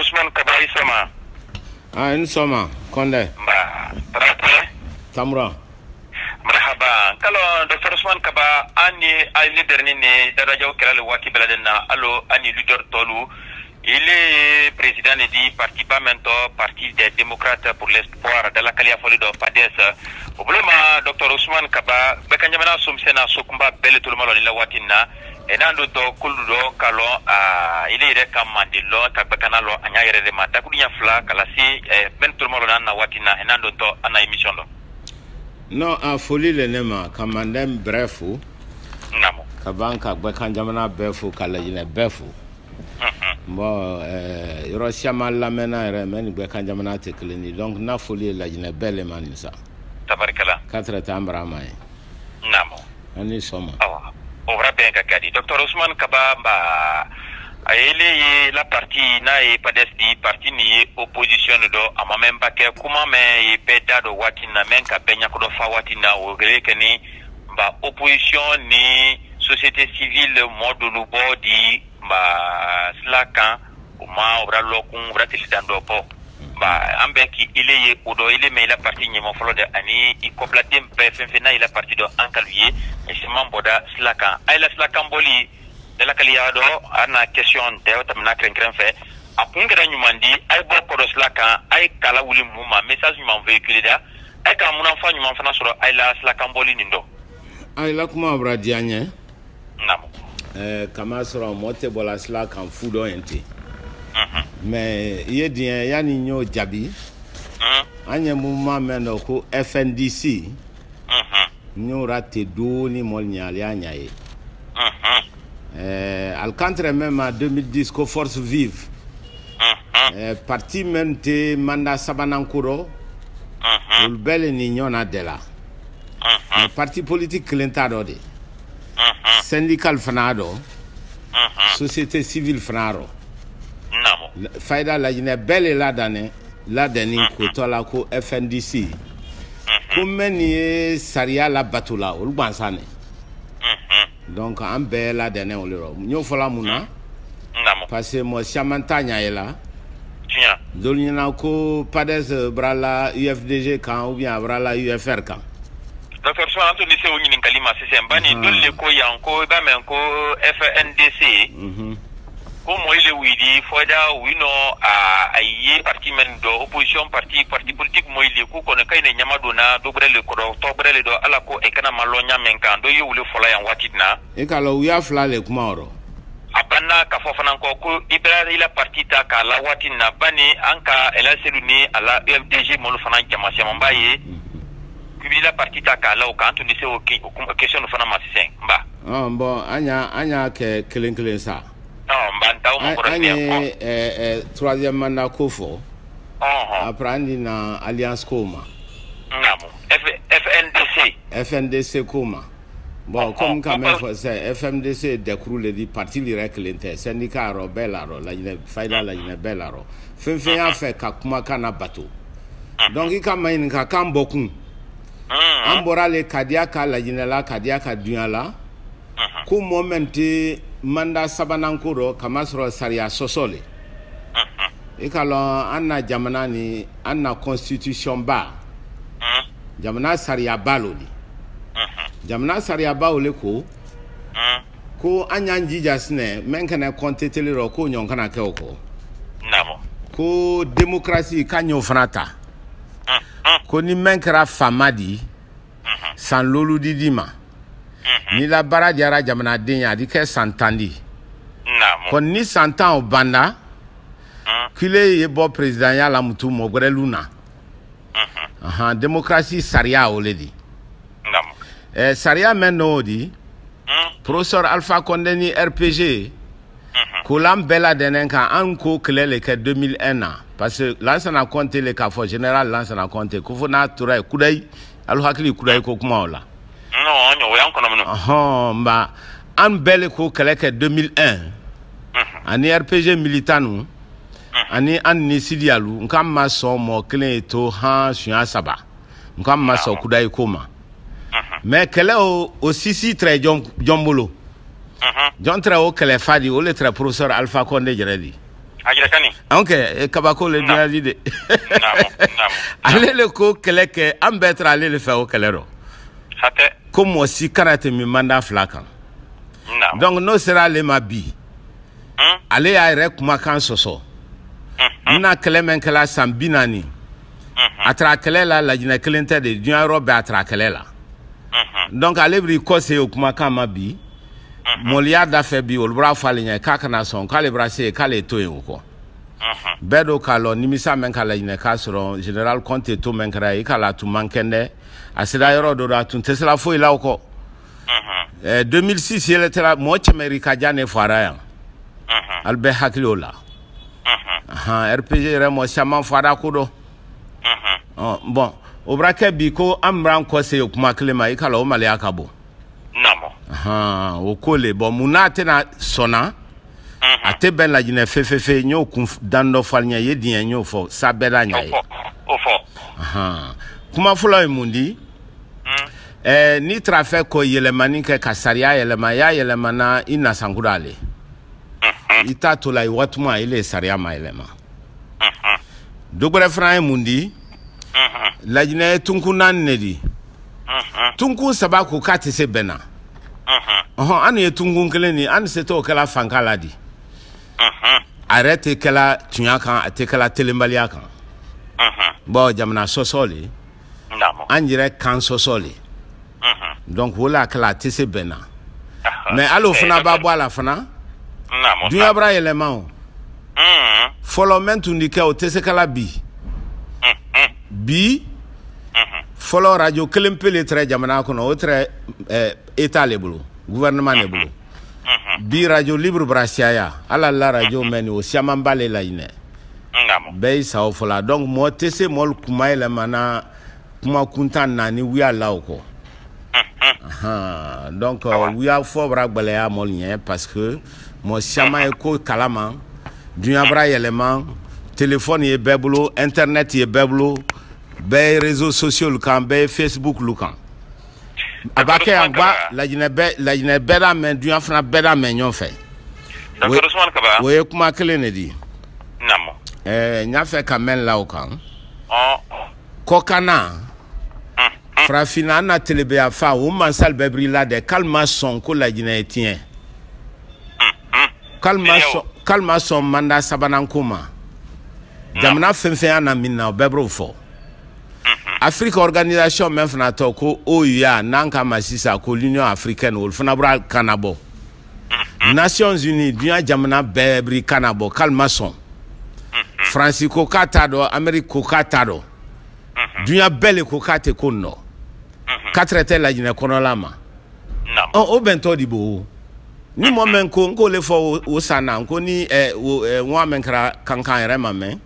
Ousmane Kaba, i sɔgɔma. Ah, i ni sɔgɔma Kɔndɛ. Nba, tɔɔrɔ tɛ? Tamura. Marhaba. Kalo Docteur Ousmane Kaba, an ni a leader ni ne darajaw kɛra le waati bɛɛ lajɛlen na, alo an ni leader tɔlu. Il est président di parti ba mɛn tɔ, Parti des démocrates pour l'espoir, dalakaliya fɔli dɔ, PADES. O bolo ma, Docteur Ousmane Kaba, bɛɛ ka jamana somisɛn na sokunba bɛɛ le toloma lɔ ni la waati in na. N'an do tɔ kolu dɔ ka lɔn a ile yɛrɛ ka mande lɔn ka bɛɛ kana lɔn a ɲa yɛrɛ de ma dakuruɲɛ 2 ka lase bɛn toloma lɔ n'an na waati in na, n'an do tɔ an na émission dɔ. Non, a foli le ne ma ka manden bɛrɛ fo. Naamu. Ka ban ka gbɛkan jamana bɛɛ fo, ka Lajinɛ bɛɛ fo. Bon, yɔrɔ siaman lamɛnna yɛrɛ mais ni gbɛkan jamana tɛ kelen ye, donc n'a foli ye Lajinɛ bɛɛ le ma nin sa. Tabarikala. K'a tɛrɛ tɛ an bara ma ye. Naamu. An ni sɔgɔma. Awa, o bɔra bɛn ka gadi. Docteur Ousmane Kaba, ba a ye le ye la parti n'a ye PADES di, parti nin ye opposition de dɔ, a ma mɛn ba kɛ kuma mɛn ye bɛɛ da dɔ waati na mɛn ka bɛɛ ɲɛkɔdɔ fa waati na, o kɛlen kɛ ni ba opposition ni société civile mɔɔ dolu bɔ di ba sila kan, o ma o bɛra lɔkun o bɛra teli dan dɔ bɔ. Ba an bɛɛ k'i ile ye o dɔ, ile mɛn i la parti ɲɛmɔ fɔlɔ dɛ, ani i kɔbiladen bɛɛ fɛn fɛn n'a y'i la parti dɔ, an kalu ye siman bɔda sila kan. A ye la sila kan bɔli dalakaliya dɔ, a na question tɛ o tɛmɛna kɛrɛnkɛrɛn fɛ, a kun kɛra ɲuman di, a ye bɔ kɔdɔ sila kan, a ye kala wuli mun ma, message ɲuman véhiculé da, a ye ka munanfa ɲuman fana sɔrɔ a ye la sila kan bɔli nin dɔ. A ye la kuma bɔra diya n ye. Naamu. Kama sɔrɔ mɔgɔ tɛ bɔla sila kan fu dɔ yen ten. Mais i ye diɲɛ yanni n y'o jaabi, an ye mouvement mɛn dɔ ko FNDC, n y'o raté dɔɔni mɔli ɲɛ, ale y'a ɲa ye. Alikantere même en 2010 ko Force Vive, parti même tɛ mandat sabanan ko rɔ, olu bɛɛ le ni ɲɔgɔn na dɛ la. Mais parti politique kelen t'a dɔ de, syndical fana dɔ, société civile fana dɔ. Fayida Lajinɛ bɛɛ le ladannɛ ladɛnni kotɔ la ko FNDC, ko mɛ nin ye sariya labato la, olu gansan ne. Donc an bɛɛ ladɛnnɛ o le rɔ. N y'o fɔla mun na? Parce que mɔgɔ caman t'a ɲa ye la. Dolu ɲɛna ko PADES bɔra la UFDG kan ou bien a bɔra la UFR kan. Docteur Ousmane, an tun tɛ se o ɲininkali ma sisan, bani dolu le ko yan ko i b'a mɛn ko FNDC, ko mɔyi le wuli fɔda u nɔ a ye parti mɛn dɔ opposition parti politique mɔyi le k'u kɔni ka ɲi ɲama donna dɔ gbɛrɛ le kɔrɔ tɔ gbɛrɛ le dɔ ala ko e kana ma lɔ ɲa mɛn kan dɔ ye wuli fɔlɔ yan waati na. E k'a lɔn u y'a fila le kuma o rɔ. A banna k'a fɔ fana kɔ ko i bɛ i la parti ta k'a la waati na, bani an ka Elhadj Seydou ni a la UFDG mɔlu fana jama camanba ye k'i b'i la parti ta k'a la o kan, an tun tɛ se o question fana ma sisan n ba. Bon, an y'a kɛ kelen kelen sa. An ye troisième mandat ko fɔ. Après an na alliance ko ma. Naamu. FNDC. FNDC ko ma. Bon, comme quand même fɔ sisan, FNDC dɛkuru le di, parti yɛrɛ kelen tɛ, syndicat rɔ bɛɛ la rɔ, Lajinɛ fayida Lajinɛ bɛɛ la rɔ. Fɛn fɛn y'a fɛ ka kumakan na bato. Donc i ka ma ɲininka k'an bɔ kun. An bɔra le ka diya ka Lajinɛ la, ka diya ka dunya la. Ko mɔgɔ mɛn tɛ mandat sabanan ko dɔ, kamasɔrɔ sariya sɔsɔ le. I ka lɔn an na jamana ni an na constitution ba, jamana sariya ba lo di. Jamana sariya ba o le ko ko an y'an jija sinɛ mɛn kana compter tele rɔ k'o ɲɔgɔn kana kɛ o kɔ. Ko démocratie k'an y'o fana ta. Ko ni mɛn kɛra faama di, san lolu di di ma. Ni la baara diyara jamanaden ye, a di kɛ san 10 di. Ko ni san 10 o banna, k'ile ye bɔ présidentya la mutu mɔgɔ wɛrɛ na. Démocratie sariya o le di. Sariya mɛn n'o di, professeur Alpha Condé ni RPG, ko l'an bɛɛ ladɛnnɛ kan, an ko kɛlɛ le kɛ 2001 na. Parce que Lansana Conté le k'a fɔ général Lansana Conté ko fo n'a tora yen kudayi, alu hakili kudayi ko kuma o la. Non, o y'an kɔnɔ minnu. Nba an bɛɛ le ko kɛlɛ kɛ 2001. Ani RPG militant nu, ani an ni Sidiyalu, n k'an ma sɔn mɔgɔ kelen ye to han siɲɛ 3. N k'an ma sɔn kudayi ko ma. Mais kɛlɛ o sisi tɛrɛ jɔn bolo. Jɔn tɛrɛ o kɛlɛ fa di, o le tɛrɛ professeur Alpha Condé yɛrɛ di. Anw kɛ kabako le dunya di de. Ale le ko kɛlɛ kɛ, an bɛɛ taara ale le fɛ o kɛlɛ rɔ. Ko mɔgɔ si kana tɛmɛ mandat 2 kan. Donc n'o sera ale ma bi, ale y'a yɛrɛ kumakan sɔsɔ. N bɛna kɛlɛ min kɛla san 40, a taara kɛlɛ la Lajinɛ kelen tɛ de, diɲɛ yɔrɔ bɛɛ a taara kɛlɛ la. Donc ale b'i kɔse o kumakan ma bi. Mɔliya da fɛ bi, olu bɔra fɔ ale ɲɛ k'a kana sɔn, k'ale bɔra se yen, k'ale to yen o kɔ. Bɛɛ do k'a lɔn nimisa mɛn ka Laɲinɛ k'a sɔrɔ général Conté to mɛn kɛra i k'a la, a tun man kɛn dɛ. A sera yɔrɔ dɔ la, a tun tɛ sera foyi la o kɔ. 2006 yɛlɛ tɛra mɔgɔ cɛmɛri ka diya ne fara yan. Ali bɛɛ hakili o la. RPG yɛrɛ mɔgɔ caman fara ko dɔ. Bon, o bɔra kɛ bi ko an b'an kɔ se o kuma kelen ma, i k'a la o maloya ka bon. O ko le bon, mun n'a tɛna sɔnna, a tɛ bɛn Lajinɛ fefefe. N y'o kun dan dɔ fɔ ɲɛ ye diɲɛ, n y'o fɔ sa bɛɛ la ɲa ye. O fɔ. Kuma fɔlɔ ye mun di? N'i taara fɛ ko yɛlɛmani kɛ ka sariya yɛlɛma, i y'a yɛlɛmana i nasankura le. I t'a to la i waatuma i le sariya ma yɛlɛma. Dɔ wɛrɛ fana ye mun di? Lajinɛ ye tunkun naani de di. Tunkun 3 ko k'a tɛ se bɛn na. Ɔhɔn, an ye tunkun kelen ni an se t'o kɛla fanka la di. A yɛrɛ tɛ kɛla tunya kan, a tɛ kɛla telenbaliya kan. Bon, jamana sɔsɔ le. An yɛrɛ kan sɔsɔ le. Donc o la kɛla a tɛ se bɛn na. Mais hali o fana b'a bɔ a la fana. Dunya bɔra yɛlɛma o. Fɔlɔ mɛn tun di kɛ, o tɛ se kɛla bi. Bi fɔlɔ radio kelen pe le tɛrɛ jamana kɔnɔ, o tɛrɛ état le bolo, gouvernement le bolo. Bi radio libre bara siyaya, ala la radio mɛn ni o siyaman ba le laɲinɛ. Bɛɛ y'i sa o fɔla. Donc mɔgɔ tɛ se mɔgɔlu kuma yɛlɛmana kuma kuntan na ni wuya la o kɔ. Donc wuya fɔ bara gwɛlɛya mɔlu ɲɛ, parce que mɔgɔ siyaman ye ko kalama. Dunya bara yɛlɛma, téléphone ye bɛɛ bolo, internet ye bɛɛ bolo, bɛɛ ye réseaux sociaux kan, bɛɛ ye Facebook lu kan. A b'a kɛ yan gba Lajinɛ bɛɛ, Lajinɛ bɛɛ la mɛn, dunya fana bɛɛ la mɛn ɲɔgɔn fɛ. O ye kuma kelen de di. N y'a fɛ ka mɛn la o kan. Kɔkanna farafinna, an na telebeya fa o mansali bɛɛ biri la dɛ, k'ale ma sɔn ko Lajinɛ ye tiɲɛ, k'ale ma sɔn mandat sabanan ko ma. Jamana fɛn fɛn y'a na min na, o bɛɛ b'o fɔ. Afrique organisation mɛn fana tɔ ko OUA, n'an k'a ma sisan ko l'Union africaine, olu fana bɔra kana bɔ. Nations Unies, diɲɛ jamana bɛɛ biri kana bɔ k'ale ma sɔn. Faransi ko k'a t'a dɔn, Amérique ko k'a t'a dɔn, diɲɛ bɛɛ le ko k'a tɛ ko nin dɔn, k'a tɛrɛ tɛ Lajinɛ kɔnɔla ma. Ɔ o bɛntɔ di bo ni mɔgɔ mɛn ko n k'o le fɔ o san na, n ko ni ŋwa mɛn kɛra kankan yɛrɛ ma mɛn,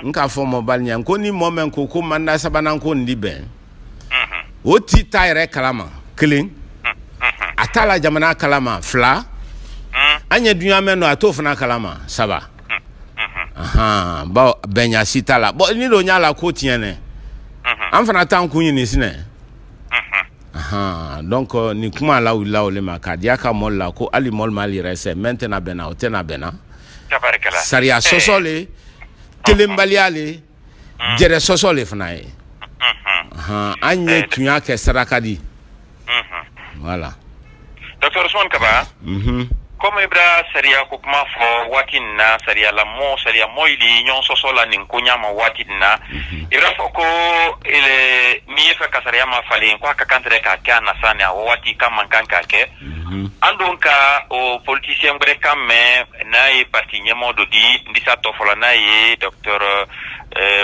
n k'a fɔ mɔbali ɲɛ, n ko ni mɔgɔ mɛn ko ko mandat sabanan ko nin di bɛn, o t'i ta yɛrɛ kalama kelen, a t'a la jamana kalama fila, an ye dunya mɛn dɔn, a t'o fana kalama saba. Bawo bɛnya si t'a la. Bon, ni don y'a la ko tiɲɛ nɛ, an fana t'an kun ɲini sinɛ. Donc nin kuma la wulila o le ma k'a diya ka mɔli la ko hali mɔli m'ale yɛrɛ sɛ mɛn tɛna bɛnna, o tɛna bɛnna. Sariya sɔsɔ le, telenbaliya le, jɛrɛ sɔsɔ le fana ye. An ye tunya kɛ saraka di. Voilà. Docteur Ousmane Kaba. Comme i bɛra sariya ko kuma fɔ waati nin na, sariya la mɔ sariya mɔ ili ɲɔgɔn sɔsɔ la nin ko ɲa ma waati nin na, i b'a fɔ ko n'i ye fɛ ka sariya ma falen, ko a ka kan tɛrɛ k'a kɛ a nasa ni a waati ka man kan k'a kɛ. An don ka o politicien wɛrɛ kan mɛn, n'a ye parti ɲɛmɔgɔ dɔ di, n disa tɔ fɔlɔ, n'a ye docteur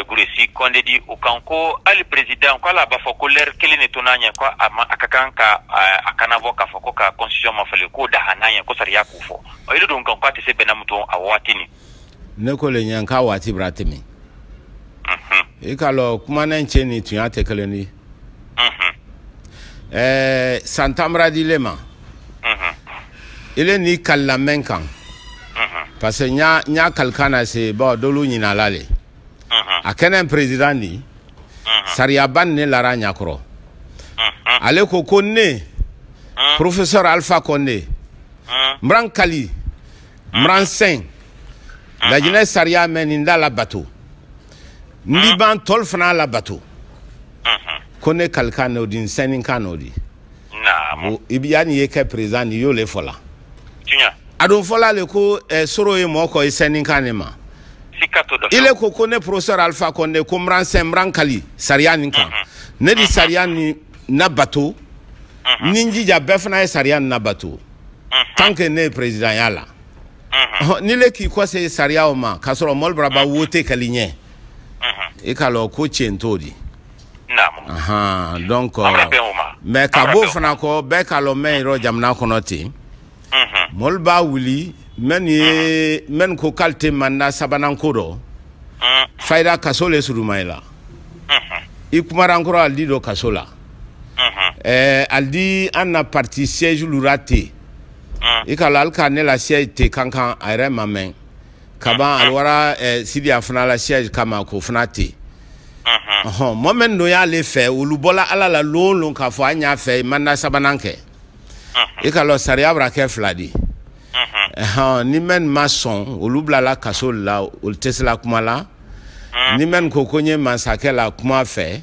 Guresi Kɔnde di, o kan ko hali président ko hali a b'a fɔ ko l'heure kelen de to n'a ɲɛ, ko a ma a ka kan ka a kana bɔ k'a fɔ ko ka constitution ma falen, k'o daha n'a ɲɛ, ko sariya k'o fɔ. Ɔ ile don kan ko a tɛ se bɛnna muto a waati nin. Ne ko le ɲɛ k'a waati bara tɛmɛ. I k'a lɔn kumanɛ cɛ ni tunya tɛ kelen di. San tan bara dilen ma. Ile ni kalila mɛn kan. Parce que n y'a kalikan na se bawo dɔlu ɲinala le. A kɛnɛ président ni sariyaba ne lara ɲakɔrɔ. Ale ko ko ne professeur Alpha Condé n bara n kali, n bara n sɛn. Laginɛ sariya mɛn nin da la bato n di ban tɔl fana la bato ko ne kalikan n'o di n sɛnni kan n'o di. I bi yanni ye kɛ président ni y'o le fɔ la. A don fɔla le ko soro ye mɔgɔ kɔ i sɛnni kan ne ma. Ile ko ko ne professeur Alpha Condé ko n b'an sɛn n b'an kali sariya nin kan, ne di sariya nin na bato, ni n jija bɛɛ fana ye sariya nin na bato tant que ne ye président ya la. Ni le k'i kɔse sariya o ma k'a sɔrɔ mɔli bara ba wote kɛli ɲɛ, i k'a lɔn ko tiɲɛ t'o di. Donc mais ka b'o fana kɔ, bɛɛ k'a lɔn mɛn yɔrɔ jamana kɔnɔ ten, mɔli b'a wuli mɛn ye mɛn ko k'ale tɛ mandat sabanan ko dɔ fayida kaso le suruma i la. I kumara n kɔrɔ ali di don kaso la, ali di an na parti siège lura ten, i k'a lɔn ali ka ne la siège te kankan a yɛrɛ ma mɛn kaban ali wara Sidiya fana la siège kama k'o fana ten. Ɔhɔn, mɔgɔ mɛn don y'ale fɛ, olu bɔla ala la lon lon k'a fɔ an y'a fɛ mandat sabanan kɛ. I k'a lɔn sariya bɛna kɛ fila di. Ni mɛn ma sɔn, olu bilala kaso la, olu tɛ se la kuma la. Ni mɛn ko ko n ye masakɛ la kuma fɛ,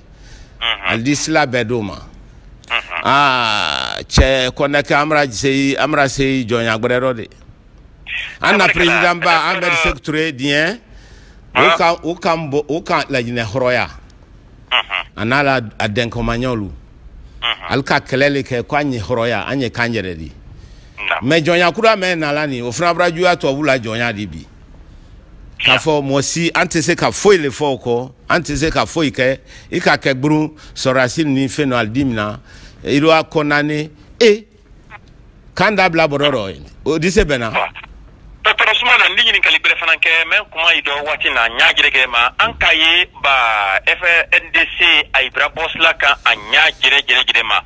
ali di sila bɛɛ d'o ma. Aa cɛ kɔnɛkɛ, an bara se jɔnya gbɛrɛ dɔ de. An na président ba Ahmed Sékou Touré diɲɛ o kan bɔ o kan Laginɛ hɔrɔnya a n'a la a dɛnkɔmaɲɔlu ali ka kɛlɛ le kɛ ko an ye hɔrɔnya, an ye kan yɛrɛ di. Mais jɔnya kura mɛn nala nin, o fana bɔra juguya tubabu la jɔnya di bi k'a fɔ mɔgɔ si an tɛ se ka foyi le fɔ o kɔ, an tɛ se ka foyi kɛ, i ka kɛ gburu sɔrɔdasi ni fɛn dɔ ali di min na i doit condamner e k'an da bila bɔrɔ dɔ o di se bɛnna. Docteur Ousmane, n ɲininkali bɛrɛ fana kɛ mɛ kuma yi dɔ waati na ɲa jɛrɛ kɛ ma an k'a ye ba FNDC a ibra bɔsila kan a ɲa jɛrɛ jɛrɛ jɛrɛ ma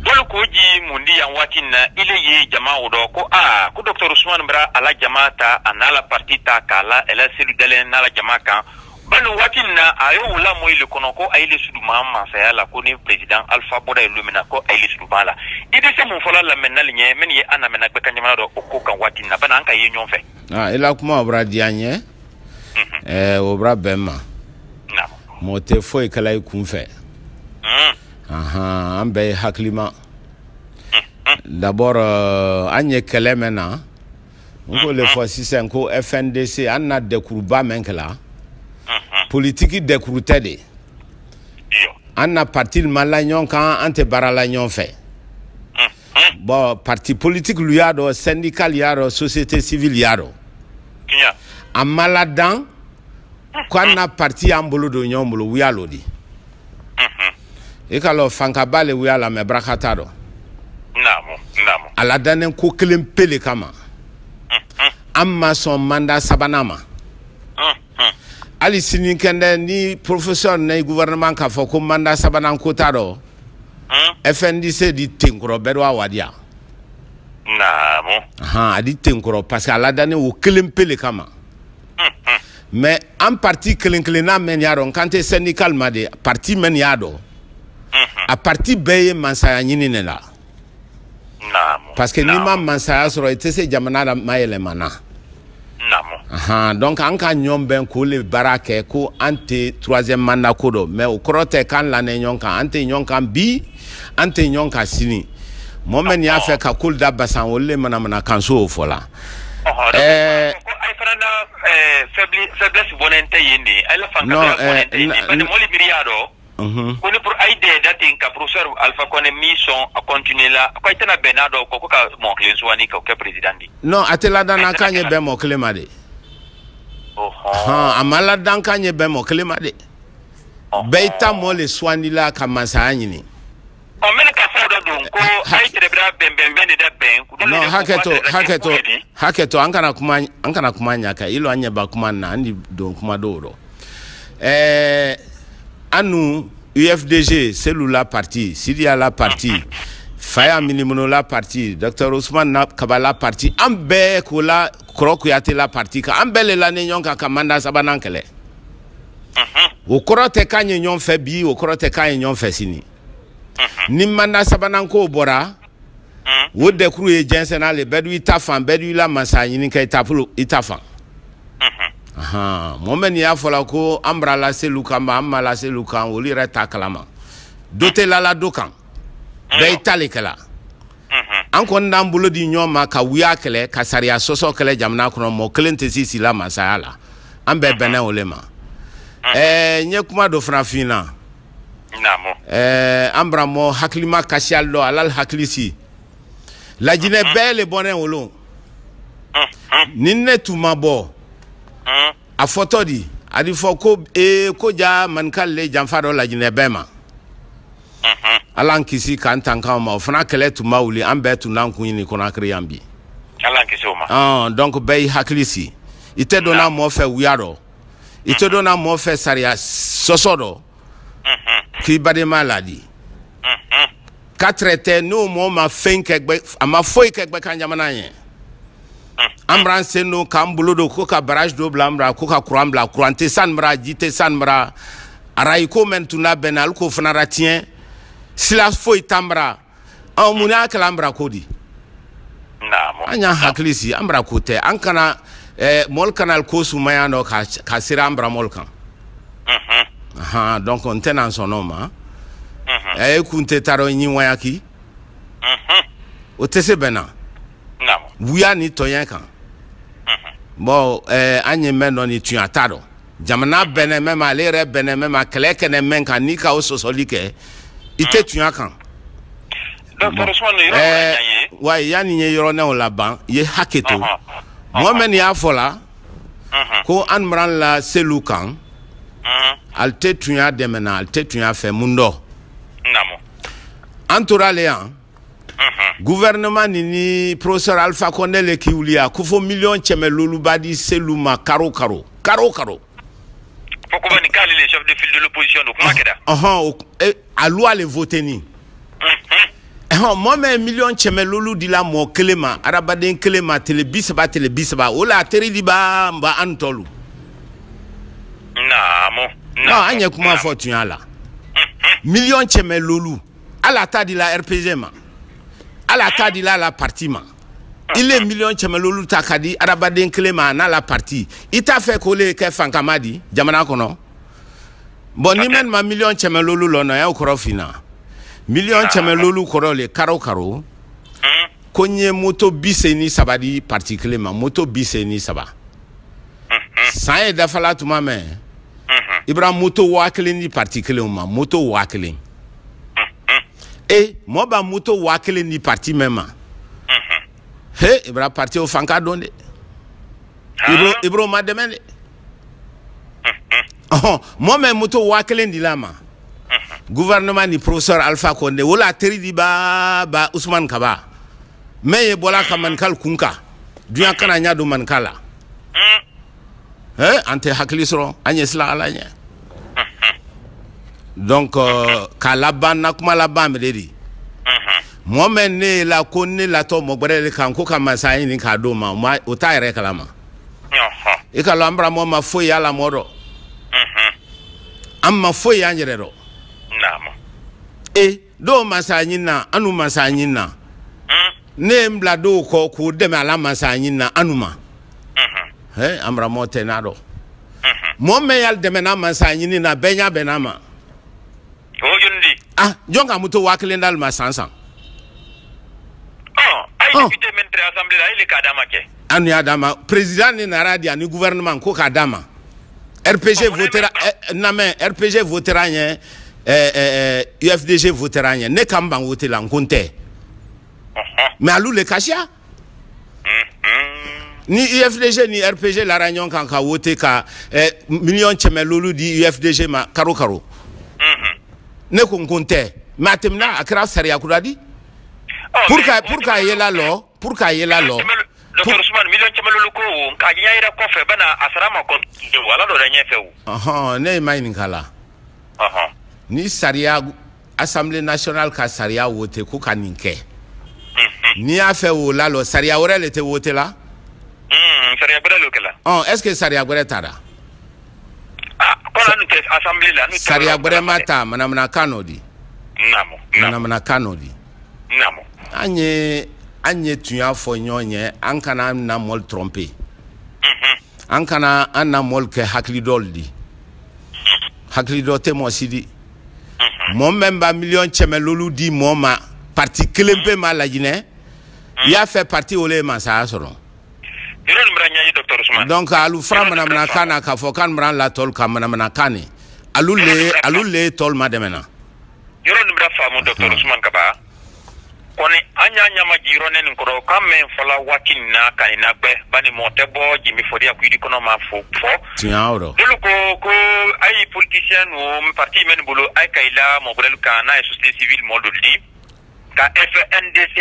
bolo ko ji mun di yan waati na ile ye jama o dɔ ko aa ko docteur Ousmane bara ala jama ta a n'a la parti ta k'a la ɛlɛ selu dalen n'a la jama kan bani waati na a ye o lamɔ ile kɔnɔ ko a ile suduma masaya la ko ni président Alpha bɔra yen min na ko a ile suduma la. I bɛ se mun fɔla lamɛnnali ɲɛ min ye an lamɛnna gbɛ kan jamana dɔ o ko kan waati na bani an ka ye ɲɔgɔn fɛ. I la kuma o bɔra diya n ye, o bɔra bɛn ma, mɔgɔ tɛ foyi kɛla i kun fɛ. An bɛɛ ye hakilima. D'abord an ye kɛlɛ mɛn na, n k'o le fɔ sisan ko FNDC an na dɛkuruba mɛn kɛla politiki dɛkuru tɛ de, an na parti ma la ɲɔgɔn kan, an tɛ baara la ɲɔgɔn fɛ. Bon, parti politique lu y'a dɔn, syndical y'a dɔn, société civile y'a dɔn, a ma ladan ko an na parti y'an bolo don ɲɔgɔn bolo wuya l'o di. I k'a lɔn fankaba le wuya la mɛ baraka t'a dɔn. A ladannen ko kelen pe le kama, an ma sɔn mandat sabanan ma. Hali sini kɛndɛ ni professeur ni gouvernement k'a fɔ ko mandat sabanan ko t'a dɔn, FNDC di tenkɔrɔ bɛɛ dɔ a wadiya. A di tenkɔrɔ parce que a ladannen o kelen pe le kama. Mais an parti kelen kelenna mɛn y'a dɔn k'an tɛ syndical ma de, parti mɛn y'a dɔn, a parti bɛɛ ye mansaya ɲini ne la. Parce que n'i ma mansaya sɔrɔ, i tɛ se jamana la ma yɛlɛma na. Donc an ka ɲɔgɔn bɛn k'o le baara kɛ ko an tɛ troisième mandat ko dɔn, mais o kɔrɔ tɛ k'an lanɛ ɲɔgɔn kan, an tɛ ɲɔgɔn kan bi, an tɛ ɲɔgɔn kan sini. Mɔgɔ min y'a fɛ ka ko da basan, olu le manamana kanso o fɔ la. Faiblesse bɔnnen tɛ yen de, a la fanka bɔnnen tɛ yen de, bani mɔli miiri y'a dɔn ko ni ayi de da ten ka professeur Alpha Condé min sɔn a continuer la ko i tɛna bɛn n'a dɔw kɔ ko ka mɔgɔ kelen sugandi k'o kɛ président di. Non, a tɛ ladan k'an ye bɛn mɔgɔ kelen ma de. A ma ladan k'an ye bɛn mɔgɔ kelen ma de. Bɛɛ i ta mɔɔ le sugandi la ka masaya ɲini. Ɔ mɛ ka fɔ dɔ don ko ayi tɛrɛ bɛn bɛn bɛn de da bɛn. Non, hakɛ to, an kana kuma ɲa kan ilo an ɲɛ ba kuma na an di don kuma dɔw rɔ. Anu UFDG, Cellou la parti, Sidia la parti, Faya Minimono la parti, Dr Ousmane Kaba la parti, an bɛɛ ko la Kɔrɔ Kuyate la parti kan, an bɛɛ le la ni ɲɔgɔn kan ka mandat sabanan kɛlɛ. O kɔrɔ tɛ k'an ye ɲɔgɔn fɛ bi, o kɔrɔ tɛ k'an ye ɲɔgɔn fɛ sini. Ni mandat sabanan ko bɔra, o dɛkuru ye jɛnsɛnna le, bɛɛ i ta fan, bɛɛ i la masa ɲini kɛ i ta fan. Mɔgɔ min y'a fɔ la ko an bara laseliw kan an ma laseliw kan olu yɛrɛ t'a kalama dɔ tɛ lala dɔ kan bɛɛ y'i ta le kɛla an kɔni d'an bolo di ɲɔgɔn ma ka wuya kɛlɛ ka sariya sɔsɔ kɛlɛ jamana kɔnɔ mɔgɔ kelen tɛ se si la masaya la an bɛɛ bɛnna o le ma n ye kuma dɔ fana f'i ɲɛna an bara mɔ hakilima kasiyali dɔ ala hakili si Lajinɛ bɛɛ le bɔnɛ wolo ni ne tun ma bɔ a fɔtɔ di a di fɔ ko ko ja maninka le janfa dɔ Lajinɛ bɛɛ ma ala an kisi k'an tankan ma o fana kɛlɛ tun ma wuli an bɛɛ tun n'an kun ɲini Conakry yan bi ala an kisi o ma donc bɛɛ y'i hakili si i tɛ dɔn n'a mɔ fɛ wuya dɔ i tɛ dɔn n'a mɔ fɛ sariya sɔsɔ dɔ k'i badenma ladi ka tɛ n'o mɔgɔ ma fɛn kɛ a ma foyi kɛ gbɛkan jamana ye an b'an sen don k'an bolo don ko ka barrage dɔ bila an bara ko ka courant bila courant tɛ san bara ji tɛ san bara arayi ko mɛn tun labɛnna hali k'o fana tiɲɛ sila foyi t'an bara mun y'a kɛla an bara ko di an y'an hakili si an bara ko tɛ an kana mɔli kana ko sumaya dɔ ka sera an bara mɔli kan donc n tɛna sɔn o ma e kun tɛ taa dɔn ɲi wayaki o tɛ se bɛn na wuya ni tɔɲɛ kan bon an ye mɛn dɔ ni tunya t'a dɔn jamana bɛnɛ mɛn ma ale yɛrɛ bɛnɛ mɛn ma kɛlɛ kɛnɛ mɛn kan n'i ka o sɔsɔli kɛ i tɛ tunya kan wa yanni n ye yɔrɔnɛw laban i ye hakɛ to mɔgɔ mɛn nin y'a fɔ la ko an bara la selu kan ale tɛ tunya dɛmɛ na ale tɛ tunya fɛ mun dɔ an tora ale yan gouvernement ni professeur Alpha Condé le k'i wuli a ko fo miliyɔn cɛmɛ loluba di selu ma karo karo karo karo. Fo ko nin k'ale le chef de file de l'opposition don kuma kɛra. A loi le voté ni. Mɔgɔ min ye miliyɔn cɛmɛ lolu di la mɔgɔ kelen ma adamaden kelen ma tele 30 tele 30 o la a teri di b'a ba an tɔlu. Naamu. Non an ye kuma fɔ tunya la. Miliyɔn cɛmɛ lolu ala ta di la RPG ma. Ala ta di la la parti ma. Il est miliyɔn cɛmɛ lolu ta ka di adamaden kelen ma n'a la parti i t'a fɛ k'o le kɛ fankama di jamana kɔnɔ bon ni mɛn ma miliyɔn cɛmɛ lolu lɔ nɔ y'aw kɔrɔ finna miliyɔn cɛmɛ lolu kɔrɔ le karo karo ko n ye moto 83 di parti kelen ma moto 83 san ye dafala tuma mɛn i bɛra moto 1000 di parti kelen ma moto 1000 mɔgɔ b'a moto 1000 di parti mɛn ma he i bɛra parti o fanka dɔn de i b'o ma dɛmɛ de mɔgɔ mɛn moto 1000 di la ma gouvernement ni professeur Alpha Condé o la teri di ba ba Ousmane Kaba mɛn ye bɔla ka manikali kun kan dunya kana ɲa don manika la an tɛ hakili sɔrɔ an ɲɛ sila ala ɲɛ donc k'a laban na kuma laban bɛ de di mɔgɔ mɛn ne la ko ne latɔ mɔgɔ wɛrɛ de kan ko ka masaya ɲini k'a d'o ma o t'a yɛrɛ kalama i ka lɔn an bara mɔgɔ ma foyi y'a la mɔgɔ dɔ an ma foyi y'an yɛrɛ dɔn dɔw masaya ɲini na an n'u masaya ɲini na ne ye n bila dɔw kɔ k'o dɛmɛ a la masaya ɲini na an n'u ma an bara mɔgɔ tɛ n'a dɔn mɔgɔ mɛn y'ale dɛmɛ n'a masaya ɲini na bɛɛ ɲɛ bɛnn'a ma jɔn ka moto 1000 d'ale ma san san an y'a d'a ma président ni nara di ani gouvernement ko k'a d'a ma RPG votera namɛ RPG votera ɲɛ UFDG votera ɲɛ ne ka n ban vote la n ko n tɛ mais alu le kasiya ni UFDG ni RPG lara ɲɔgɔn kan ka vote ka miliyɔn cɛmɛ lolu di UFDG ma karo karo ne ko n ko n tɛ mais a tɛmɛna a kɛra sariya kura di pour k'a yela lɔ pour k'a yela lɔ Docteur Ousmane miliyɔn cɛmɛ lolu ko nka ɲɛ yɛrɛ kɔfɛ bɛna a sara ma kɔn wala dɔ dɛ ɲɛfɛ o ne ye ma ɲininka la ni sariya Assemblée nationale ka sariya wote ko ka nin kɛ n'i y'a fɛ o la lɔ sariya wɛrɛ le tɛ wote la sariya wɛrɛ le kɛla est ce que sariya wɛrɛ taara kɔnɔ n'u tɛ assemblée la sariya wɛrɛ ma ta manamanakan nɔ di manamanakan nɔ di an ye tunya fɔ ɲɔgɔn ye an kana na mɔli tromper An kana an na mɔli kɛ hakili dɔ di. Hakili dɔ tɛ mɔgɔ si di. Mɔgɔ min b'a 1,5 miliyɔn di mɔgɔ ma parti kelen pe ma Lajinɛ, i y'a fɛ parti o le ye masaya sɔrɔ. Donc alu fara manamanakan na k'a fɔ k'an bara la tɔlu ka manamanakan ni alu le tɔlu ma dɛmɛ na. Yɔrɔ nin bɛna faamu, docteur Usman Kaba. Kɔni an y'a ɲama jiyɔrɔ nin kɔrɔ k'an mɛn fɔla waati nin na ka nin nagbɛ bani mɔgɔ tɛ bɔ jimi fɔdiya kuyidi kɔnɔ ma fo fɔ. Tiɲɛ o rɔ. Dolu ko a ye politicien nu parti mɛn bolo a ye ka i la mɔgɔ kan n'a ye société civile mɔgɔ dɔ di ka FNDC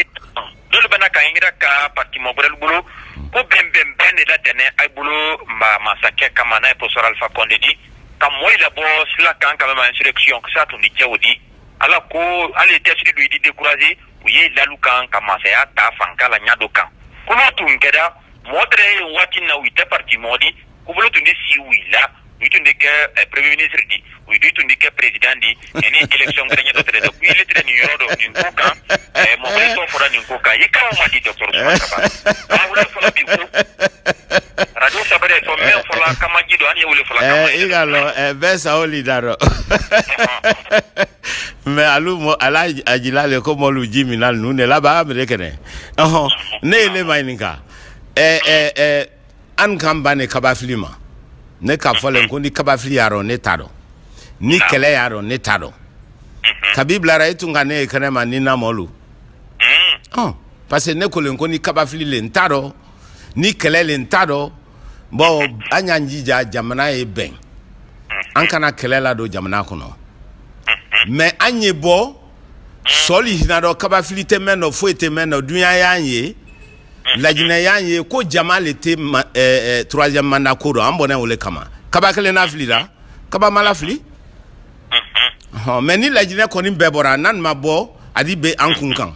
dolu bɛna ka ɲinira ka parti mɔgɔ bolo ko bɛn bɛn bɛn de la tɛnɛ a bolo ma masakɛ kama n'a ye professeur Alpha Condé di ka mɔɔ labɔ sila kan ka ma insurrection sa tun di cɛw di ala ko hali tɛsiri don i di décourager u ye lalu kan ka masaya ta fanka la ɲa dɔ kan ko n'o tun kɛra mɔgɔ tɛrɛ ye waati na u tɛ parti mɔgɔ di ko bolo tun di si u la u tun di kɛ premier ministre di u tun di kɛ président di ni élection kɛra ɲɛdɔ tɛrɛ ko ile tɛrɛ nin yɔrɔ dɔ nin ko kan mɔgɔ wɛrɛ tɔ fɔra nin ko kan i kan ma di docteur Usman Kaba an wele fɔlɔ bi ko radio sabɛrɛ fɔ mɛ fɔla kamaji dɔ an ye wele fɔla. I ka lɔ bɛɛ sa o li da dɔ mais alu mo ala a jila le ko mɔlu ji mina ninnu de laban a minɛ kɛnɛ ɔhɔn ne ye ne ma ɲininka ɛ ɛ ɛ an kan ban ne kabafili ma ne k'a fɔ le ko ni kabafili y'a rɔ ne t'a dɔn ni kɛlɛ y'a rɔ ne t'a dɔn kabi bilara e tun ka ne ye kɛnɛ ma ni na mɔlu ɔn parce que ne ko le ko ni kabafili le n t'a dɔn ni kɛlɛ le n t'a dɔn. Bon, an y'an jija jamana ye bɛn an kana kɛlɛ ladon jamana kɔnɔ mais an ye bɔ sɔli hinɛ dɔ kabafili tɛ mɛn dɔ foyi tɛ mɛn dɔ dunya y'an ye Lajinɛ y'an ye ko jama le tɛ troisième mandat ko dɔn an bɔnɛ o le kama kaba kelen n'a filila kaba ma lafili mais ni Lajinɛ kɔni bɛɛ bɔra n'a ma bɔ a di bɛ an kun kan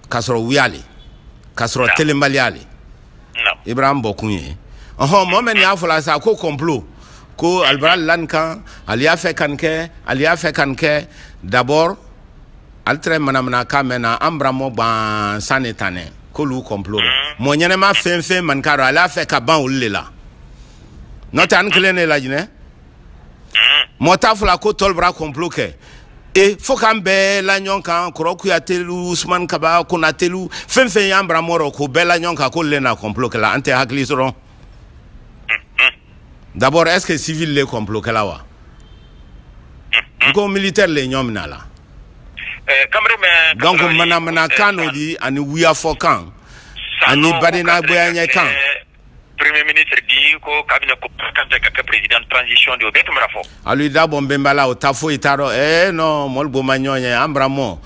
k'a sɔrɔ wuya le k'a sɔrɔ telenbaliya le Ibrahim bɔkun ye ɔhɔn mɔgɔ min y'a fɔla sa ko complot ko alibara lan kan ale y'a fɛ ka nin kɛ ale y'a fɛ ka nin kɛ. D'abord ale tɛrɛ manamanakan mɛn na an bara mɔ gansan de tan dɛ k'olu complot rɔ mɔgɔ ɲɛnɛma fɛn fɛn maninka rɔ ale y'a fɛ ka ban olu de la n'o tɛ an kelen de Lajinɛ mɔgɔ t'a fɔla ko tɔli bara complot kɛ e fo k'an bɛɛ la ɲɔgɔn kan kɔrɔ Kuyatelu Usman Kaba Konatelu fɛn fɛn y'an bara mɔ rɔ k'o bɛɛ la ɲɔgɔn kan k'olu le na complot kɛla an tɛ hakili sɔrɔ. D'abord, est-ce que civil le complot kɛla wa n ko militaire le ɲɔ minɛ a la? Donc manamanakan n'o di ani wuyafɔ kan ani badena kan. Premier ministre di ko kabini ko kan tɛ ka kɛ président transition de o bɛɛ tun bɛna fɔ. Alu da bɔ nbenba la o ta foyi t'a dɔn non mɔli bo ma ɲɔgɔn ye an bara mɔ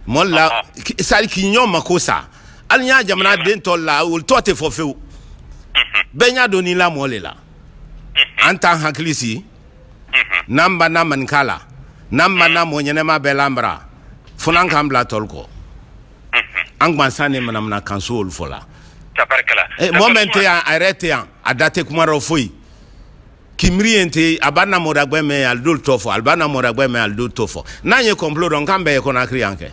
mɔli la sari k'i ɲɔgɔn ma ko sa hali n y'a jamana den tɔ la olu tɔ tɛ fɔ fewu bɛɛ ɲa don n'i la mɔ le la an t'an hakili sigi n'an banna maninka la n'an banna mɔ ɲɛnɛma bɛɛ la an bara fo n'an k'an bila tɔli kɔ an gansan ni manamana kanso olu fɔ la. Mɔgɔ min tɛ yan a yɛrɛ tɛ yan a da tɛ kuma dɔ foyi k'i miiri yen tɛ a b'a na mɔdagbɛ mɛn ali dolu tɔ fɔ ali b'a na mɔdagbɛ mɛn ali dolu tɔ fɔ n'an ye complot dɔn k'an bɛɛ ye Conakry yan kɛ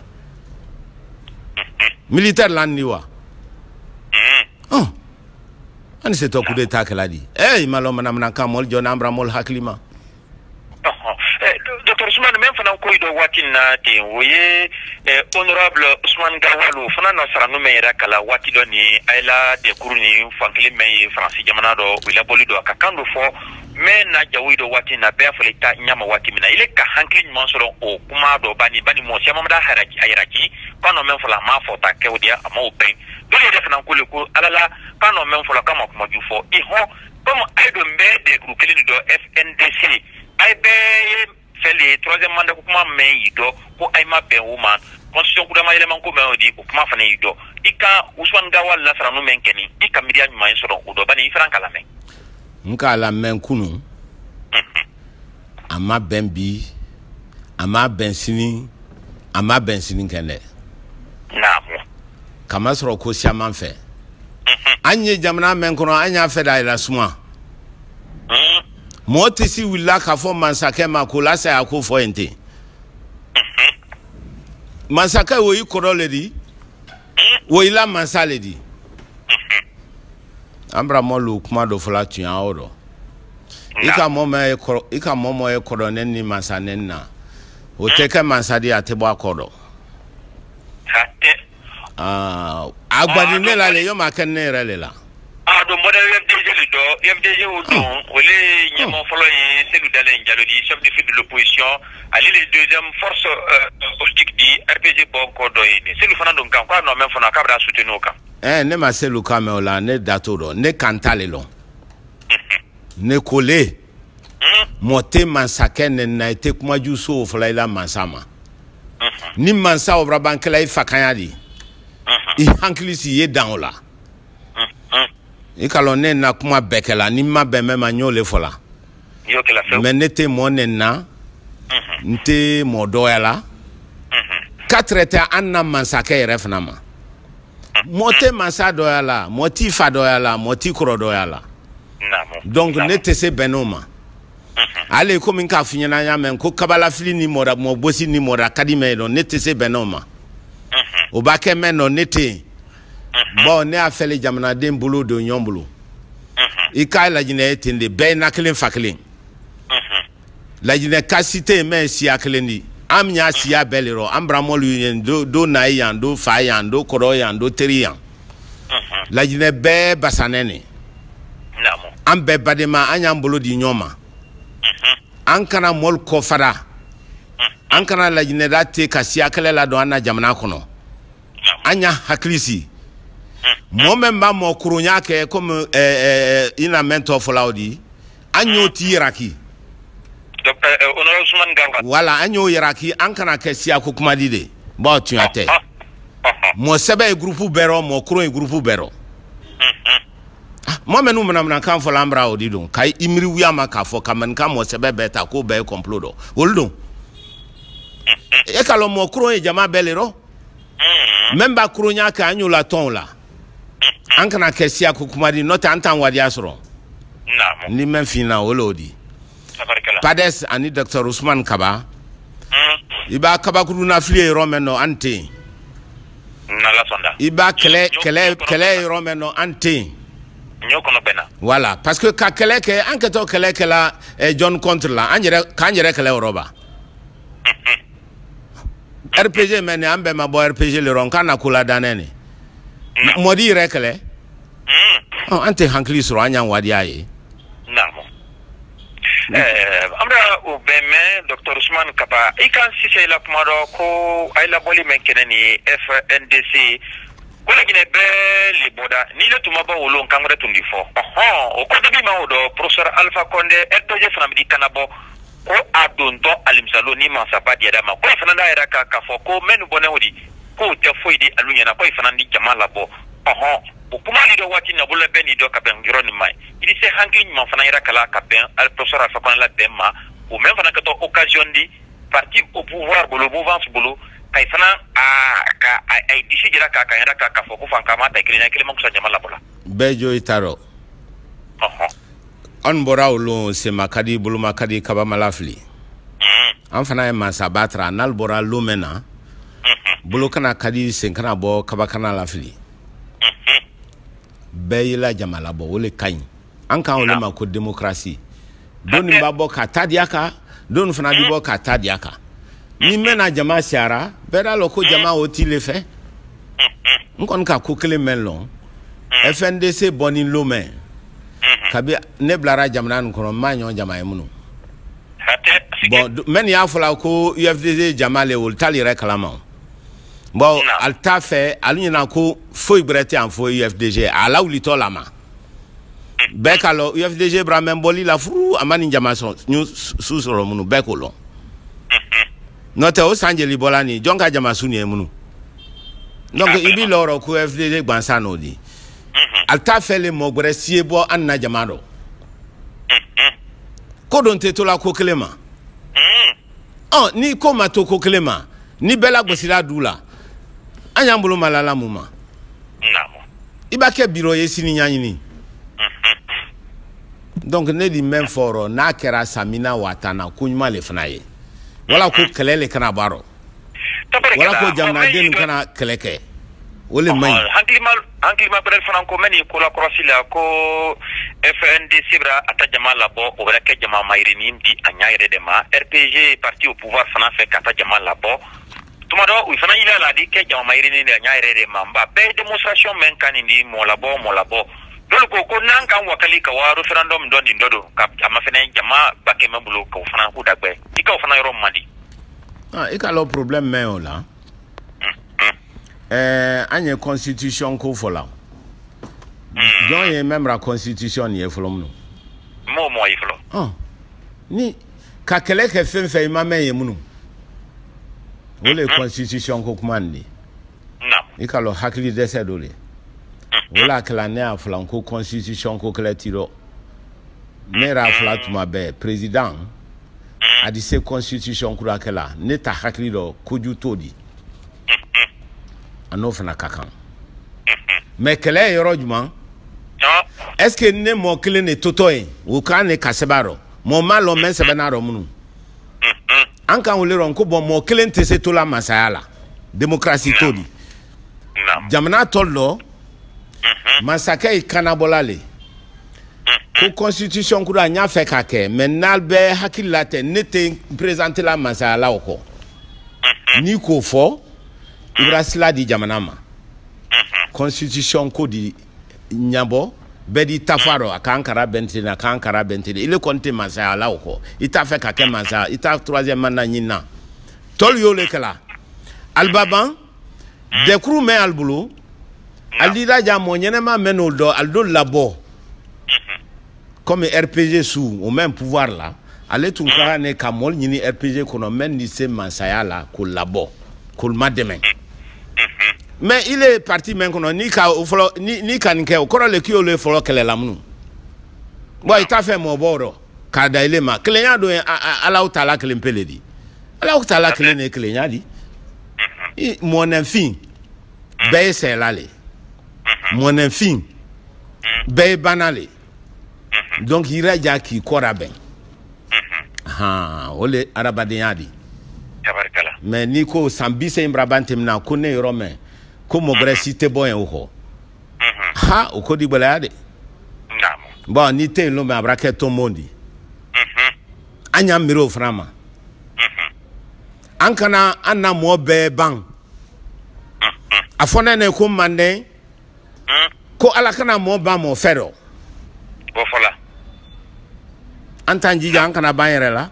militaire la ni wa ɔn an se tɔ coup d'état kɛla di i ma lɔn manamana kan mɔli jɔ n'an bara mɔli hakili ma. Docteur Usman min fana ko dɔ waati in na ten o ye honorable Usman Gawalu fana na saranu mɛn yɛrɛ kala waati dɔ ni a la dɛkuru ni fankelen mɛn ye Faransi jamana dɔ u labɔli dɔ a ka kan dɔ fɔ mɛ na jawo dɔ waati in na bɛɛ y'a fɔ i ta ɲama waati min na ile ka hakili ɲuman sɔrɔ o kuma dɔ bani bani mɔgɔ caman da a yɛrɛ ci kan dɔ mɛn fɔlɔ a m'a fɔ ta kɛ o de a m'o bɛn dɔw yɛrɛ fana ko le ko ala la kan dɔ mɛn fɔlɔ k'a ma kuma ju fɔ i hɔn comme a ye don bɛɛ dɛkuru kelen de dɔ FNDC a ye bɛɛ ye fɛn de ye troisième mandat ko kuma mɛn y'i dɔn ko a ma bɛn o ma constitution kudama yɛlɛma ko mɛn o di o kuma fana y'i dɔn i ka Usman Gawal lasaranu mɛn kɛni i ka miiriya ɲuman ye sɔrɔ o dɔ bani i fana k'a lamɛn. N k'a lamɛn kunun a ma bɛn bi a ma bɛn sini a ma bɛn sini kɛnɛ. Naamu. Kamasɔrɔ ko siaman fɛ an ye jamana mɛn kɔnɔ an y'a fɛ da yɛlɛ suma mɔgɔ tɛ si wulila k'a fɔ masakɛ ma k'o lasaya ko fɔ yen ten masakɛ o y'i kɔrɔ le di o y'i la mansa le di. An bara mɔlu kuma dɔ fɔla tuɲa o dɔ. I ka mɔ mɛ ye kɔrɔ, i ka mɔ mɔ ye kɔrɔnɛ ni mansa nɛni na, o tɛ kɛ mansa di, a tɛ bɔ a kɔ dɔ. Aa, a gbadi ne la le, yɔ ma kɛ ne yɛrɛ le la. A don modèle UFDG le dɔ, UFDG o don, o le ɲɛmɔgɔ fɔlɔ ye Cellou Dalein Diallo di, chef de file de l'opposition, ale le deuxième force politique di RPG bɔ kɔ dɔ ye. Cellou fana don kan k'a nɔ mɛn fana k'a bɛna soutenir o kan. Ne ma Cellou kan mɛn o la, ne da t'o dɔn, ne kan t'ale lɔn. Ne ko le mɔ tɛ mansakɛ nɛni na, i tɛ kumaju so o fɔla i la mansa ma. Ni mansa o bara kɛla i fakanya di, i hakili si i ye dan o la. I ka lɔn ne na kuma bɛɛ kɛla, ni ma bɛn mɛn ma, n y'o le fɔ la. Mais ne tɛ mɔ nɛni na, n tɛ mɔ dɔgɔya la. Ka tɛrɛ an na mansakɛ yɛrɛ fana ma. Mɔ tɛ mansa dɔgɔya la, mɔ t'i fa dɔgɔya la, mɔ t'i kɔrɔ dɔgɔya la. Donc ne tɛ se bɛn n'o ma. Ale komi n k'a f'i ɲɛna, an y'a mɛn ko kabalafili ni mɔda mɔ gosi ni mɔda ka di mɛn yen nɔ, ne tɛ se bɛn n'o ma. O b'a kɛ mɛn nɔ, ne tɛ yen. Bon, ne y'a fɛle jamanaden bolo don ɲɔgɔn bolo. I k'a lajinɛ ye ten de, bɛɛ ye na kelen fa kelen. Lajinɛ kasi tɛ yen mɛ ye siya kelen di. An y'a siya bɛɛ le rɔ, an baramɔlu ye do na ye yan, do fa yan, do kɔrɔ yan, do teri yan. Lajinɛ bɛɛ basanɛ ne. An bɛɛ badenma, an y'an bolo di ɲɔgɔn ma. An kana mɔlu kɔfara. An kana lajinɛda te ka siya kɛlɛ ladon an na jamana kɔnɔ. An y'a hakili si. Mɔgɔ min b'a mɔ kurunya kɛ komi i na mɛn tɔ fɔla o di, an y'o ti yiraki. Wala an y'o yiraki, an kana kɛ siya ko kuma di de. Bon, tuɲa tɛ. Mɔ sɛbɛ ye groupe bɛɛ rɔ, mɔ kuron ye groupe bɛɛ rɔ. Mɔ minnu manamanakan fɔla an bara o di don, ka i miiri wuya ma k'a fɔ ka maninka mɔ sɛbɛ bɛɛ ta k'o bɛɛ ye complot dɔ. Olu don. E ka lɔn mɔ kuron ye jama bɛɛ le rɔ. Même b'a kuronya kɛ, an y'o la tɔn o la. An kana kɛ siya ko kuma di, n'o tɛ an t'an wadiya sɔrɔ. Ni mɛn finna o l'o di. PADES ani Dr Ousmane Kaba. I b'a kabakuru nafili ye yɔrɔ mɛn nɔ, an tɛ yen. I b'a kɛlɛ kɛlɛ kɛlɛ yɔrɔ mɛn nɔ, an tɛ yen. Voilà, parce que ka kɛlɛ kɛ, an kɛtɔ kɛlɛ kɛla John contre la, an yɛrɛ k'an yɛrɛ kɛlɛ yɔrɔ ba. RPG mɛn ni an bɛɛ ma bɔ RPG le rɔ, n k'an na ko ladanɛ ni. Mɔdi yɛrɛ kɛlɛ. An tɛ hakili sɔrɔ, an y'an wadiya ye. An bɛ o bɛn mɛn Dr Ousmane Kaba, i kan sisan i la kuma dɔ ko a ye labɔli mɛn kɛnɛ ni FNDC ko laginɛ bɛɛ le bɔda ni le tun ma bɔ wolo kan wɛrɛ tun di fɔ. Ɔhɔn, o kɔdɔ ma o dɔ professeur Alpha Condé RPG fana bɛ di kana bɔ ko a dontɔ alimisalo ni mansaba diyara ma ko i fana d'a yɛrɛ kan k'a fɔ ko mɛnu bɔnɛ o di k'o tɛ foyi di alu ɲɛna ko i fana di jama labɔ. Ɔhɔn, o kuma ni dɔ waati na bolo bɛɛ ni dɔ ka bɛn yɔrɔ nin ma i di se hakili ɲuman fana yɛrɛ kala ka bɛn professeur Alpha Condé la bɛn ma o mɛn fana ka tɔ occasion di parti au pouvoir bolo, mouvance bolo, ka i fana a ka a ye disi jira k'a kan yɛrɛ k'a fɔ ko fanka ma ta kelen na kelen ma kusa jama labɔ la. Bɛɛ jo i ta dɔn. An bɔra o lon, sema ka di, boloma ka di, kabamala fili. An fana ye mansaba tara, n'ale bɔra lon mɛn na, bolo kana ka di, sen kana bɔ kaba kana la fili. Bɛɛ y'i la jama labɔ, o le ka ɲi. An kan o le ma ko démocratie. Don nin b'a bɔ ka taa di a kan, don fana bi bɔ ka taa di a kan. Ni mɛnna jama siyara, bɛɛ d'a lɔn ko jama o t'i le fɛ. N kɔni ka ko kelen mɛn lɔn. FNDC bɔ ni lon mɛn. Kabi ne bilara jamana nin kɔnɔ, n m'a ɲɔgɔn jama ye minnu. Bon, mɛ nin y'a fɔla ko UFDG jama le, olu t'ale yɛrɛ kalama o. Bon, ale t'a fɛ, ale ɲɛna ko foyi gbɛrɛ tɛ yan fo UFDG, a lawulitɔ la ma. Bɛɛ k'a lɔn UFDG bara mɛn bɔli la furu, a ma nin jama sɔrɔ su sɔrɔ minnu, bɛɛ k'o lɔn. N'o tɛ o san jeli bɔla nin, jɔn ka jama su nin ye minnu. Donc i b'i lɔ yɔrɔ ko UFDG gansan n'o di. Ale t'a fɛ le mɔgɔ gbɛrɛ si ye bɔ an na jama dɔ. Ko don tɛ to la ko kelen ma. Ɔ, ni ko ma to ko kelen ma, ni bɛɛ lagosira du la, an y'an bolo malala mun ma. I b'a kɛ biro ye sini ɲɛɲini. Donc ne di mɛn fɔ rɔ, n'a kɛra samina wa tan na, ko ɲuman le fana ye. Wala ko kɛlɛ le kana bɔ a rɔ. Wala ko jamanaden kana kɛlɛ kɛ. O le man ɲi. Hankilima bɛrɛ fana ko mɛ ni ko la kɔlɔsi la ko FNDC bɛra a ta jama labɔ, o bɛra kɛ jama mayirinin di a ɲa yɛrɛ de ma. RPG, parti au pouvoir fana fɛ ka ta jama labɔ tuma dɔ, u fana yila la di kɛ jama mayirinin di a ɲa yɛrɛ de ma. Nba bɛɛ ye démonstration mɛn kan nin di mɔ labɔ mɔ labɔ. Dɔw ko n'an kan wakali ka wa référendum dɔ nin dɔ don ka jama fana jama ba kɛmɛ bolo k'o fana k'u dagbɛ, i k'o fana yɔrɔ man di. Ah, i ka lɔ problème mɛn o la. An ye constitution ko fɔ la, jɔn ye même la constitution nin ye fɔlɔ minnu? M'o mɔgɔ ye fɔlɔ. Ɔn, ni ka kɛlɛ kɛ fɛn fɛn i ma mɛn ye minnu, o le ye constitution ko kuma nin de. I ka lɔ hakili dɛsɛ dɔ le o la kɛla. Ne y'a fɔla ko constitution ko kɛlɛ ti dɔ. Ne yɛrɛ y'a fɔla tuma bɛɛ, président a di se constitution kura kɛla, ne ta hakili dɔ koju t'o di, a n'o fana ka kan. Mais kɛlɛ ye yɔrɔ jumɛn? Est ce que ne mɔ kelen de totɔ ye o kan ne ka sɛbɛn a rɔ, mɔ m'a lɔn mɛ sɛbɛn n'a rɔ minnu an kan wele rɔ ko bɔn, mɔgɔ kelen tɛ se to la masaya la, démocratie t'o di. Jamana tɔ dɔ masakɛ ye kannabɔla le ko constitution kura n y'a fɛ k'a kɛ, mais n'a bɛɛ hakili la tɛ, ne tɛ n présenter la masaya la o kɔ. N'i k'o fɔ, i bɛra sila di jamana ma. Constitution ko di ɲabɔ, bɛɛ di ta fɔ a rɔ, a k'an kara bɛn ten, a k'an kara bɛn ten. Ile kɔni tɛ masaya la o kɔ, i t'a fɛ ka kɛ masaya, i t'a troisième mandat ɲini na. Tɔlu y'o le kɛla alibaban dɛkuru mɛn ali bolo, ali laja mɔ ɲɛnɛma mɛn n'o dɔn ali do labɔ comme RPG sous au même pouvoir la. Ale tun ka kan ne ka mɔli ɲini RPG kɔnɔ mɛn ni se masaya la k'o labɔ k'olu ma dɛmɛ. Mais il est parti mɛn kɔnɔ ni ka o fɔlɔ ni ka nin kɛ, o kɔrɔ le k'i y'olu fɔlɔ kɛlɛ la minnu bon, i t'a fɛ mɔgɔ bɔ o rɔ k'a da ile ma. Kelenya don ye Alahu taala kelen pe le di, Alahu taala kelen de ye kelenya di. I mɔnɛfin bɛɛ ye sɛla le, mɔnɛfin bɛɛ ye bana le, donc i yɛrɛ k'i kɔ labɛn han, o le adamadenya di. Mais n'i ko san 80 bara ban tɛmɛna ko ne yɔrɔ mɛn ko mɔgɔ wɛrɛ si tɛ bɔ yen o kɔ, ha, o ko di gɛlɛya de. Bon, n'i tɛ yen lon mɛ a bara kɛ tɔnbɔn di, an y'an miiri o fana ma. An kana an na mɔgɔ bɛɛ ban a fɔ ne ye ko manden ko Ala kana mɔgɔ ban mɔgɔ fɛ dɔ. O fɔla. An t'an jija an kana ban yɛrɛ la.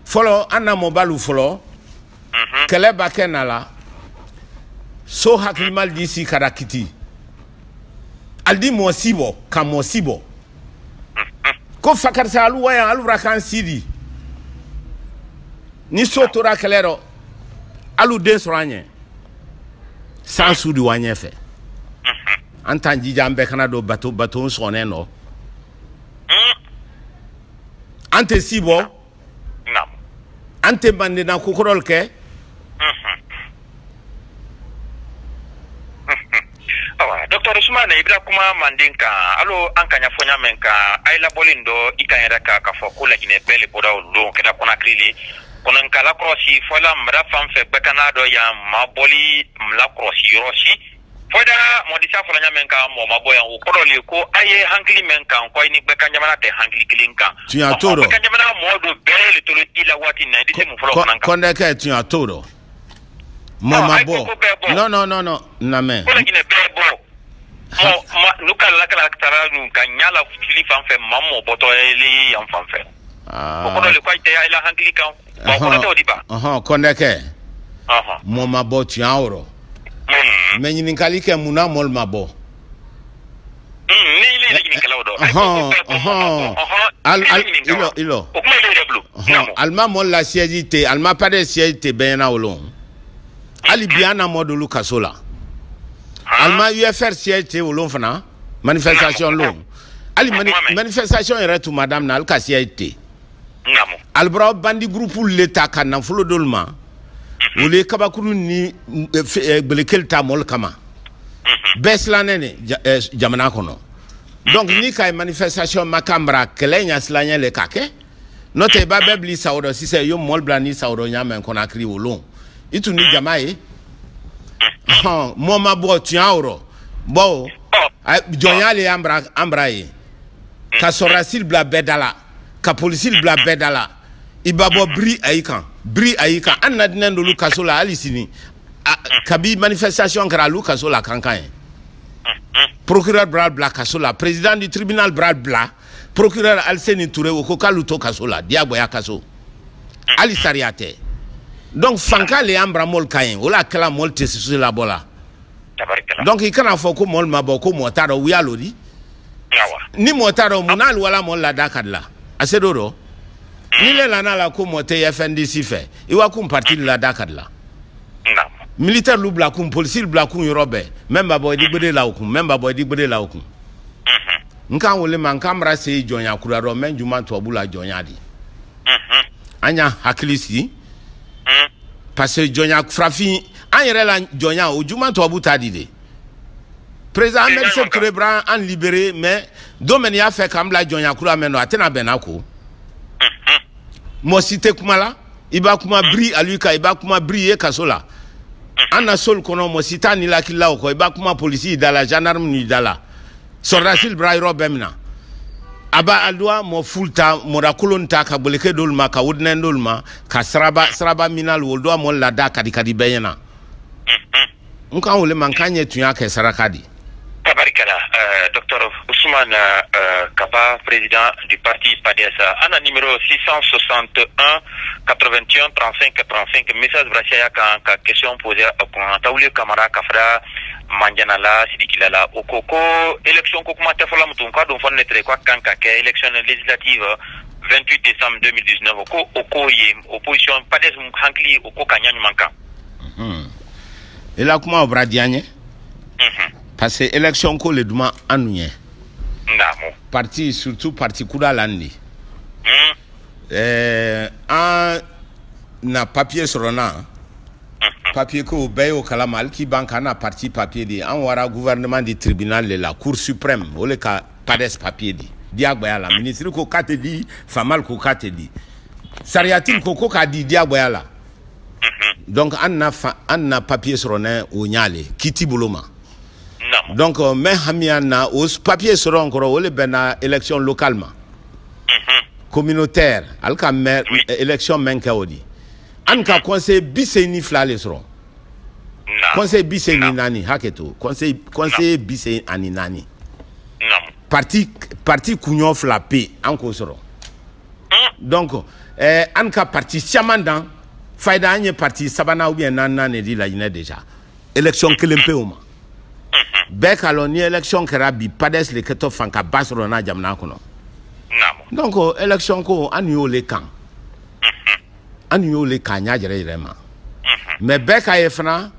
Fɔlɔ an na mɔbalu fɔlɔ kɛlɛ ba kɛ na la so hakilimali di si kara kiti ali di mɔgɔ si bɔ ka mɔgɔ si bɔ ko fa karisa alu wa yan alu bara kan si di ni so tora kɛlɛ rɔ, alu den sɔrɔ an ɲɛ san su di wa ɲɛfɛ. An t'an jija an bɛɛ kana don bato bato sɔnnen nɔ, an tɛ si bɔ, an tɛ mandenna kokɔrɔli kɛ. Awa, docteur Usumane, i bɛna kuma manden kan alo an ka ɲɛfɔ ɲa mɛn kan a ye labɔli dɔ i kan yɛrɛ kan k'a fɔ ko Laginɛ bɛɛ le bɔra o don kɛra Conakry le kɔnɔ k'a lakɔlɔsi fɔla mara fan fɛ bɛɛ kana dɔ yan ma bɔli lakɔlɔsi yɔrɔ si fɔda mɔdisa fɔla ɲa mɛn kan mɔgɔ ma bɔ yan, o kɔrɔ le ko a ye hankili mɛn kan ko ayi ni bɛɛ kan jamana tɛ hankili kelen kan. Tiɲɛ t'o rɔ. Bɛɛ kan jamana mɔgɔ do bɛɛ le tolo i la waati in na, i tɛ se mun fɔlɔ fana kan. Kɔndɛkɛ, tiɲɛ t'o rɔ, mɔ ma bɔ, non non non non, lamɛn. Ko Laginɛ bɛɛ bɔ mɔ ma nu ka lakala taara nu ka ɲa la fili fan fɛ ma mɔ bɔtɔ le yan fan fɛ, o kɔrɔ le ko ayi tɛ ayi la hankili kan, bon, o kɔrɔ tɛ o di ba. Kɔndɛkɛ, mɔ ma bɔ tiɲɛ o rɔ, mais ɲininkali kɛ mun na mɔli ma bɔ? Ni ile yɛrɛ ɲininkalaw dɔ. Al al ilɔ ilɔ. O kuma ile yɛrɛ bolo. Alima mɔli la siège tɛ, alima pas de siège tɛ bɛɛ ɲɛna o lon, hali bi an na mɔ dolu kaso la. Alima UFR siège tɛ o lon fana, manifestation lon, hali manifestation yɛrɛ tun ma daminɛ, hali ka siège tɛ. Alibɔra bandi groupe le ta ka nafolo d'olu ma, olu ye kabakuru ni gbelekeli ta mɔli kama, bɛɛ silannen ne jamana kɔnɔ. Donc ni ka manifestation ma kan bara kɛlɛ ɲa silaɲɛ le ka kɛ, n'o tɛ i b'a bɛɛ bila i sago dɔ sisan, i ye mɔli bila ni sago dɔ ɲa mɛn Conakry o lon i tun ni jama ye. Hɔn, mɔ ma bɔ tiɲɛ o rɔ bawo jɔnya le y'an bara ye ka sɔrɔdasi bila bɛɛ da la, ka polisi bila bɛɛ da la. I ba bɔ biri a y'i kan, biri a y'i kan. An na dinɛ dolu kaso la hali sini. Kabi manifestation kɛra, alu kaso la kankan ye. Procureur b'a bila kaso la, président du tribunal b'a bila, procureur Aliseni Touré o ko k'alu to kaso la, diyagoya kaso, hali sariya tɛ. Donc fanka le y'an bara mɔli kan ye, o la kɛla mɔli tɛ sisi labɔ la. Donc i kana fɔ ko mɔli ma bɔ, ko mɔɔ t'a dɔn wuya lo di. Ni mɔɔ t'a dɔn, mun n'ale wala mɔli la da ka di la a se do dɔ ni le nana la ko mɔɔ tɛ FNDC fɛ, i wa kun parti la da ka di la. Militaire lu bila kun, polisi bila kun, yɔrɔ bɛɛ mɛ ba bɔ i di la o kun, mɛ ba bɔ i di la o kun. N kan wele ma, n kan bara se jɔnya kura dɔ mɛ juma tubabu la jɔnya di. An y'a hakili sigi parce que jɔnya farafin an yɛrɛ la jɔnya o juma tubabu ta di de. Président Ahmed Sékou Touré bra an libéré, mais don min y'a fɛ k'an bila jɔnya kura mɛn dɔn, a tɛna bɛn n'a ko. Mɔgɔ si tɛ kuma la, i b'a kuma biri alu kan, i b'a kuma biri ye kaso la. An na sol kɔnɔ, mɔgɔ si t'a ni lakililaw kɔ, i b'a kuma polisi da la, gendarme ni da la, sɔrɔdasi bra yɔrɔ bɛɛ minɛ. A b'a a doit mɔ ful ta, mɔda kolon ta ka bolike dolu ma, ka wodinɛ dolu ma, ka saraba saraba minal o doit mɔ lada kadi kadi bɛɛ ɲɛna. N kan wele ma, n kan ɲɛ tun y'a kɛ saraka di. Tabarikala, docteur Ousmane Kaba, président du parti PADES. Ana numéro 661 81 35 85, message brasiya kan ka question posée kun Tawule Kamara ka fara Manjana la Sidikila la o ko ko élection ko kuma tɛ fɔla mutu ka don fɔ ne tere ko kan ka kɛ élection législative 28 décembre 2019, ko o ko ye opposition PADES hankili o ko ka ɲa ɲuman kan. I la kuma o bara diya n ye parce que élection ko le duma an nu ye. Parti, surtout parti kuda la nin de. An na papier sɔrɔ na papier ko bɛɛ y'o kalama, hali k'i ban k'an na parti papier di, an wara gouvernement di tribunal de la cour suprême o le ka PADES papier di diyagoya la. Ministre ko k'a tɛ di, famal ko k'a tɛ di, sariyatigi ko ko k'a di diyagoya la. Donc an na fa, an na papier sɔrɔ ne o ɲale kiti bolo ma. Donc mɛ hamiya na o papier sɔrɔ n kɔrɔ, o le bɛnna élection locale ma, communautaire, ale ka mɛ élection mɛn kɛ o di, an ka conseil 82 le sɔrɔ, conseil 84, hakɛ to, conseil 84, parti kuɲɔ fila pe an k'o sɔrɔ. Donc an ka parti caman dan fayida, an ye parti sabanan ou bien naaninan de di Laginɛ déjà élection kelen pe o ma. Bɛɛ k'a lɔn ni élection kɛra bi, PADES le kɛtɔ fanka ba sɔrɔ n'a jamana kɔnɔ. Donc élection ko an y'o le kan, an y'o le kan ɲa yɛrɛ yɛrɛ ma. Mais bɛɛ k'a ye fana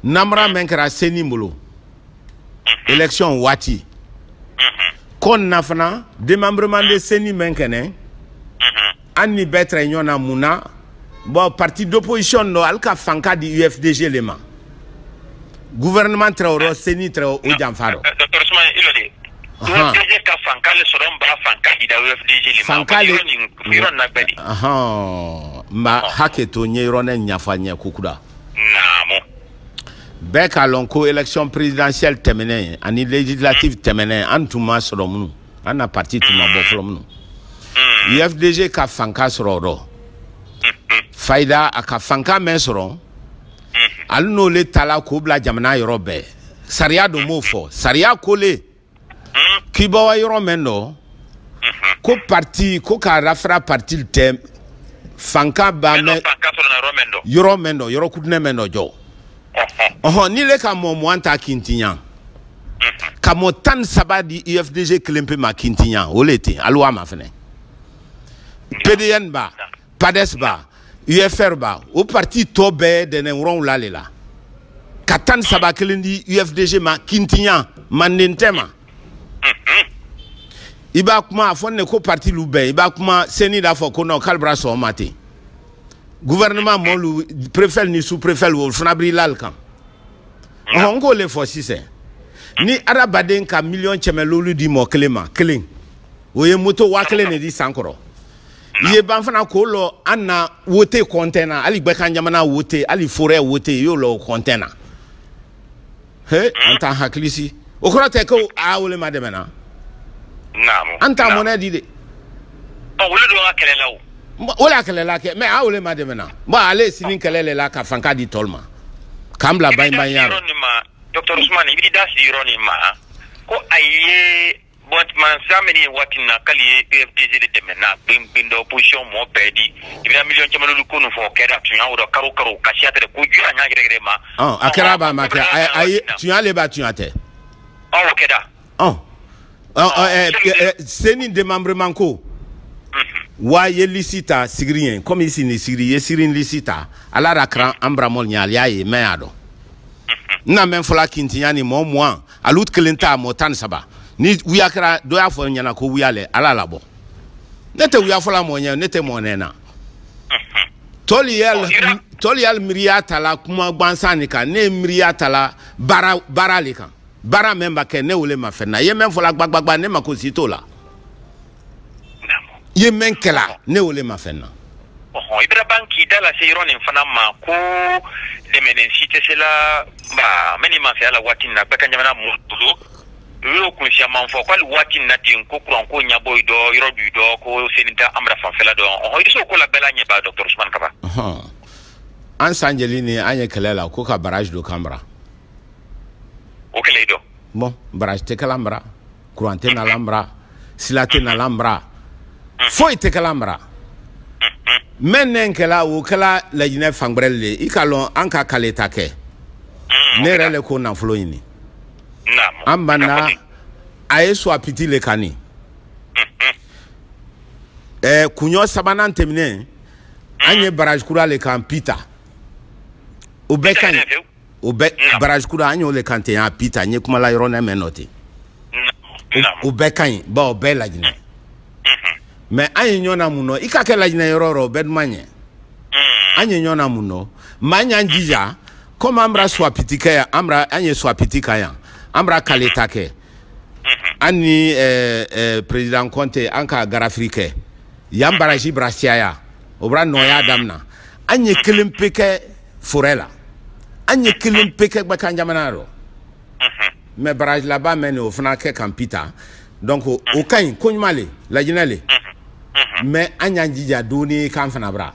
namara mɛn kɛra CENI bolo élection waati ko na fana démembrement de CENI mɛn kɛnɛ an ni bɛɛ tɛrɛ ɲɔgɔn na mun na. Bon, parti d'opposition dɔ ale ka fanka di UFDG le ma, gouvernement tɛrɛ o rɔ, CENI tɛrɛ o janfa rɔ. Docteur Ousmane Ilode, UFDG ka fanka le sɔrɔ, n b'a fanka di da UFDG le ma. Fanka le yɔrɔ na bɛɛ di. N b'a hakɛ to, n ye yɔrɔ ne ɲafa ɲɛ kokura. Naamu. Bɛɛ k'a lɔn ko élection présidentielle tɛmɛnen ani législative tɛmɛnen, an tun ma sɔrɔ minnu, an na parti tun ma bɔ fɔlɔ minnu. UFDG ka fanka sɔrɔ o rɔ. Fayida a ka fanka mɛn sɔrɔ, ale n'o le tala k'o bila jamana yɔrɔ bɛɛ. Sariya don m'o fɔ, sariya ko le k'i bɔ wa yɔrɔ mɛn dɔ ko parti ko k'a rafara parti tɛ fanka ba mɛn yɔrɔ mɛn dɔ, yɔrɔ kudinɛ mɛn dɔ jɔ. Ɔhɔn, ni le ka mɔ 20 ta Kintiɲan ka mɔ 13 di UFDG kelen pe ma Kintiɲan, o le ten hali wa ma fɛnɛ. PDN ba, PADES ba, UFR ba, o parti tɔ bɛɛ dɛnɛ wɔrɔnw la le la ka 13 kelen di UFDG ma Kintiɲan, manden tɛ ma. I b'a kuma a fɔ ne ko parti lu bɛɛ, i b'a kuma CENI d'a fɔ ko non k'ale bɔra sɔn ma ten. Gouvernement mɔlu préfet ni sous préfet o fana b'i la kan. Ɔhɔn, n k'o le fɔ sisan, ni adamaden ka 500 000 di mɔgɔ kelen ma kelen, o ye moto 1000 de di san kɔrɔ. I ye ban fana k'o lɔ an na wote kɔntɛn na, hali gbɛkan jamana wote, hali forêt wote, i y'o lɔ o kɔntɛn na. He, an t'an hakili si. O kɔrɔ tɛ ko a wele ma dɛmɛ na. Naamu. An t'a mɔnɛ di de. Ɔ, olu don ka kɛlɛ la o. O la kɛlɛ la kɛ, mais a wele ma dɛmɛ na. Bon, ale ye sini kɛlɛ le la ka fanka di tɔlu ma. K'an bila I b'i da baɲi-baɲiya si rɔ. yɔrɔ nin ma, Docteur Ousmane, i b'i da si yɔrɔ nin ma ko a ye bon mansa min ye waati in na k'ale ye UFDG de dɛmɛ na gbɛngbɛn dɔ opposition mɔgɔ bɛɛ di i bɛna miliyɔn caman olu ko nin fɔ o kɛra tunya o dɔ karo karo ka siya tɛ ko juya ɲa yɛrɛ yɛrɛ ma. Ɔn, a kɛra b'a ma kɛ, a ye tunya le b'a tunya tɛ. Ɔ, o kɛra. Ɔn. Ɔ, ɔ, ɛ, CENI démembrement ko. Wa ye lisi ta sigiri ye komi i sini sigiri ye siri lisi ta ala ra karan an baramɔl ɲɛ ale y'a ye mɛ y'a dɔn n na mɛn fɔla kintinya ni mɔɔ 20 alu kelen ta mɔɔ 13 ni wuya kɛra dɔ y'a fɔ n ɲɛna ko wuya lɛ ala labɔ ne tɛ wuya fɔla mɔɔ ɲɛ ne tɛ mɔɔ nɛ na tɔli yali miiriya ta la kuma gansan nin kan ne ye miiriya ta la baara baara le kan baara mɛn ba kɛ ne wele ma fɛn na i ye mɛn fɔla gbagbagba ne ma ko si t'o la i ye mɛn kɛla ne wele ma fɛn na. Ɔhɔn, i bɛna ban k'i da lase yɔrɔ nin fana ma ko dɛmɛnen si tɛ se la ba mɛ ni masaya la waati in na bɛɛ ka jamana mun bolo u y'o kunsiyaman fɔ ko hali waati in na ten ko kuran ko ɲɛbɔ yi dɔ yɔrɔ du dɔ ko seni tɛ an bara fanfɛla dɔn. Ɔhɔn, i bɛ se o ko la bɛɛ la ɲɛba, Docteur Ousmane Kaba. Ɔhɔn. An san jeli ni an ye kɛlɛ la ko ka barrage don kan bara. O kɛlɛ i dɔn. Bon, barrage tɛ kɛla an bara, courant tɛ nala an bara, sila tɛ nala an bara, foyi tɛ kɛla an bara. Mɛ nɛn kɛla o kɛla Laginɛ fan gbɛrɛ le i ka lɔn an ka kale ta kɛ. Ne yɛrɛ le ko nafolo ɲini. Naamu. An banna a ye Souapiti le kan nin. Ɛɛ, kuɲɔ sabanan tɛmɛnen an ye barrage kura le kan Pita. O bɛɛ ka ɲi. O bɛɛ barrage kura an y'o le kan ten a Pita n ye kuma la yɔrɔ mɛn nɔ ten. O bɛɛ ka ɲi bawo o bɛɛ Laginɛ. Mais an ye ɲɔgɔn na mun nɔ i ka kɛ Laginɛ yɔrɔ o yɔrɔ o bɛɛ duman ɲɛ. An ye ɲɔgɔn na mun nɔ maa y'an jija komi an bara Souapiti kɛ yan an bara an ye Souapiti kan yan an bara Kaleta kɛ an ni président Conte an ka garafiri kɛ yan barrage bara siyaya o bara nɔgɔya daminɛ an ye kelen pe kɛ forêt la an ye kelen pe kɛ Gbɛkan jamana rɔ mais barrage laban mɛn nin o fana kɛ kan Pita donc o ka ɲi ko ɲuman le Laginɛ le mais an y'an jija dɔɔni k'an fana bara.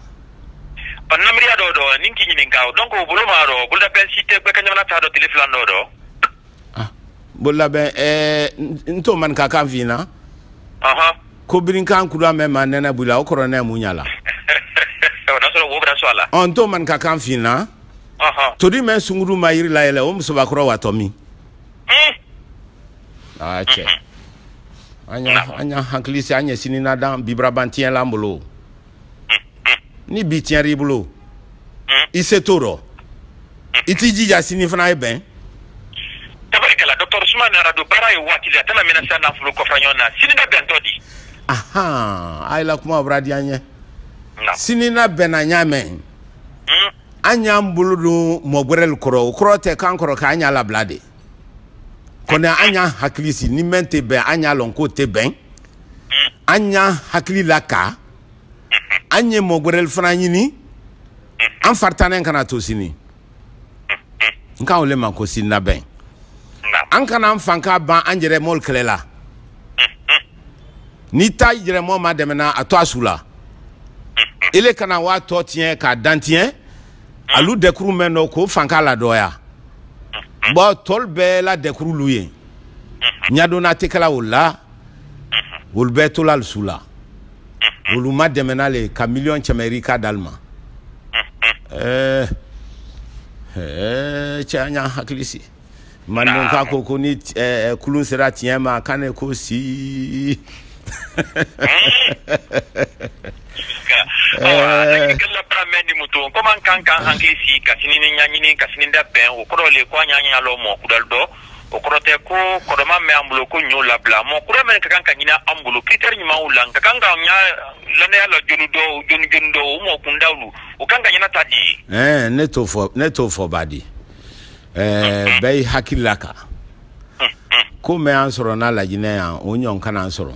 Ɔ, namiriya dɔ dɔ ni k'i ɲininka donc o bolo ma dɔ bololabɛn si tɛ Gbɛkan jamana ta dɔ tile fila dɔ dɔ. Ah, bololabɛn ɛɛ n t'o maninka kan f'i ɲɛna. Ko birinkan kura mɛn ma nɛnɛ b'i la o kɔrɔ ne mun ɲa la. O n'a sɔrɔ wo bɛna sɔn a la. Ɔ, n t'o maninka kan f'i ɲɛna. Tori mɛn sunkuru ma yiri layɛlɛ o musobakɔrɔ watɔ min. Aa cɛ. An y'an hakili sigi an ye sini nadan bibaraban tiɲɛ l'an bolo. Ni bi tiɲɛr'i i bolo. I se t'o rɔ. I t'i jija sini fana ye bɛn. Tabarikala, Docteur Ousmane, radio baara ye waati de a tɛna mɛnɛ sisan nafolo kɔfɛ ɲɔgɔn na sini da bɛntɔ di. Ahan, a ye la kuma bɔra diya n ye. Sini na bɛnna n y'a mɛn. An y'an bolo don mɔ gbɛrɛli kɔrɔ o kɔrɔ tɛ k'an kɔrɔ k'an y'a labila de. Kɔni an y'an hakili sigi ni mɛn tɛ bɛn an y'a lɔn k'o tɛ bɛn. An y'an hakili laka. An ye mɔ gbɛrɛli fana ɲini. An faritanɛ kana to sini. N k'an wele ma ko sini na bɛn. An kana an fanka ban an yɛrɛ mɔli kɛlɛ la. N'i ta yɛrɛ mɔ ma dɛmɛna a to a su la. Ele kana waa tɔ tiɲɛ k'a dan tiɲɛ. Alu dɛkuru mɛn dɔ k'o fanka ladɔya. Bon tɔli bɛɛ la dɛkuru lu ye. Ɲadonna tɛ kɛla o la. Olu bɛɛ tola su la. Olu ma dɛmɛna le ka miliyɔn 100 ka d'ale ma. Ɛɛ cɛ an y'an hakili sigi. Manden ka ko ko ni kulun sera tiɲɛ ma k'an ne ko si. Kɛlɛ bara mɛn ni muto komi an kan k'an hakili sigi ka sini ni ɲɛɲini ka sini da bɛn o kɔrɔ le ko an y'an ɲɛ lɔ mɔ kudali dɔ o kɔrɔ tɛ ko kɔrɔma mɛn an bolo ko ɲɔ labila mɔ kura mɛn ka kan ka ɲini an bolo critère ɲumanw la ka kan ka ɲa lanaya la joni dɔ joni joni dɔ o mɔ kundawlu o kan ka ɲɛna ta di. Ɛɛ ne t'o fɔ ne t'o fɔ ba di. Ɛɛ bɛɛ y'i hakili la kan. Ko mɛn an sɔrɔ n'a Laginɛ yan o ɲɔgɔn kana an sɔrɔ.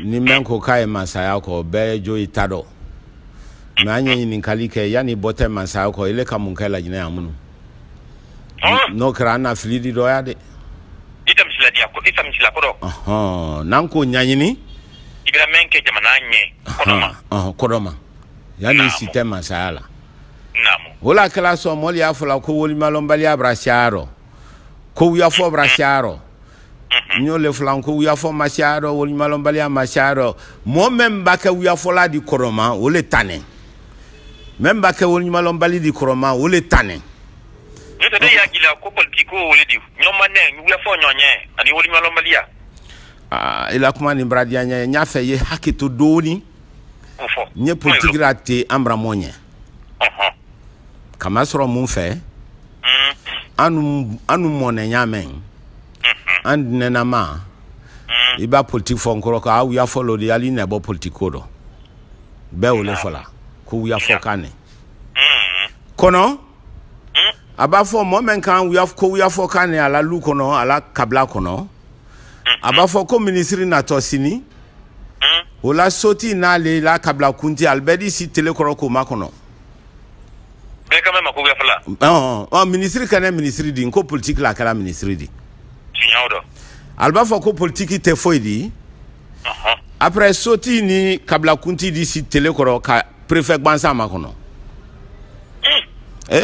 Ni mɛn ko k'a ye masaya kɔ bɛɛ jo i ta dɔn. Mais an ye ɲininkali kɛ yanni bɔ tɛ masaya kɔ ile ka mun kɛ Laginɛ yan minnu. N'o kɛra an na fili di dɔgɔya dɛ. I tɛ misila di ko i tɛ misila kɔrɔ. N'an k'o ɲɛɲini. I bɛna mɛn kɛ jamana ɲɛ kɔdɔma. Kɔdɔma. Yanni si tɛ masaya la. Naamu. O la kɛla sɔn mɔli y'a fɔ la ko wolimalɔnbaliya bara siya rɔ. Ko wuyafɔ bara siya rɔ. N y'o le fɔla ko wuyafɔ ma siya rɔ, wolimalɔnbaliya ma siya rɔ. Mɔɔ mɛn b'a kɛ wuyafɔla di kɔrɔma o le tanɛ. Mɛn b'a kɛ wolimalɔnbali di kɔrɔma o le tanɛ. Ne tɛ ne y'a jira ko politiki ko o le di ɲɔgɔn wuyafɔ ɲɔgɔn ani wolimalɔnbaliya. I la kuma nin bara diya n ye, n y'a fɛ i ye hakɛ to dɔɔni. O fɔ. N ye politiki la ten an bara mɔ ɲɛ. Kamasɔrɔ mun fɛ, an nu mɔnɛ ɲa mɛn, an dinɛnama, i b'a politiki fɔ n kɔrɔ ko aw y'a fɔ lo de hali nɛ bɔ politiki ko dɔ. Bɛɛ o le fɔ la ko wuyafɔ kan nɛ. Kɔnɔ, a b'a fɔ mɔɔ mɛn kan ko wuyafɔ kan nɛ a la lu kɔnɔ, a la kabila kɔnɔ. A b'a fɔ ko minisiri natɔ sini. O la soti n'ale la kabila kunti ali bɛɛ di si tele kɔrɔ k'o makɔnɔ. Bɛɛ ka mɛn ma ko wuyafɔ la. Minisiri kɛnɛ minisiri di, n ko politiki la kɛra minisiri di. Tiɲɛ o dɔ. Ali b'a fɔ ko politiki tɛ foyi di. Après soti ni kabila kunti di si tele kɔrɔ ka préfet gbansan makɔnɔ.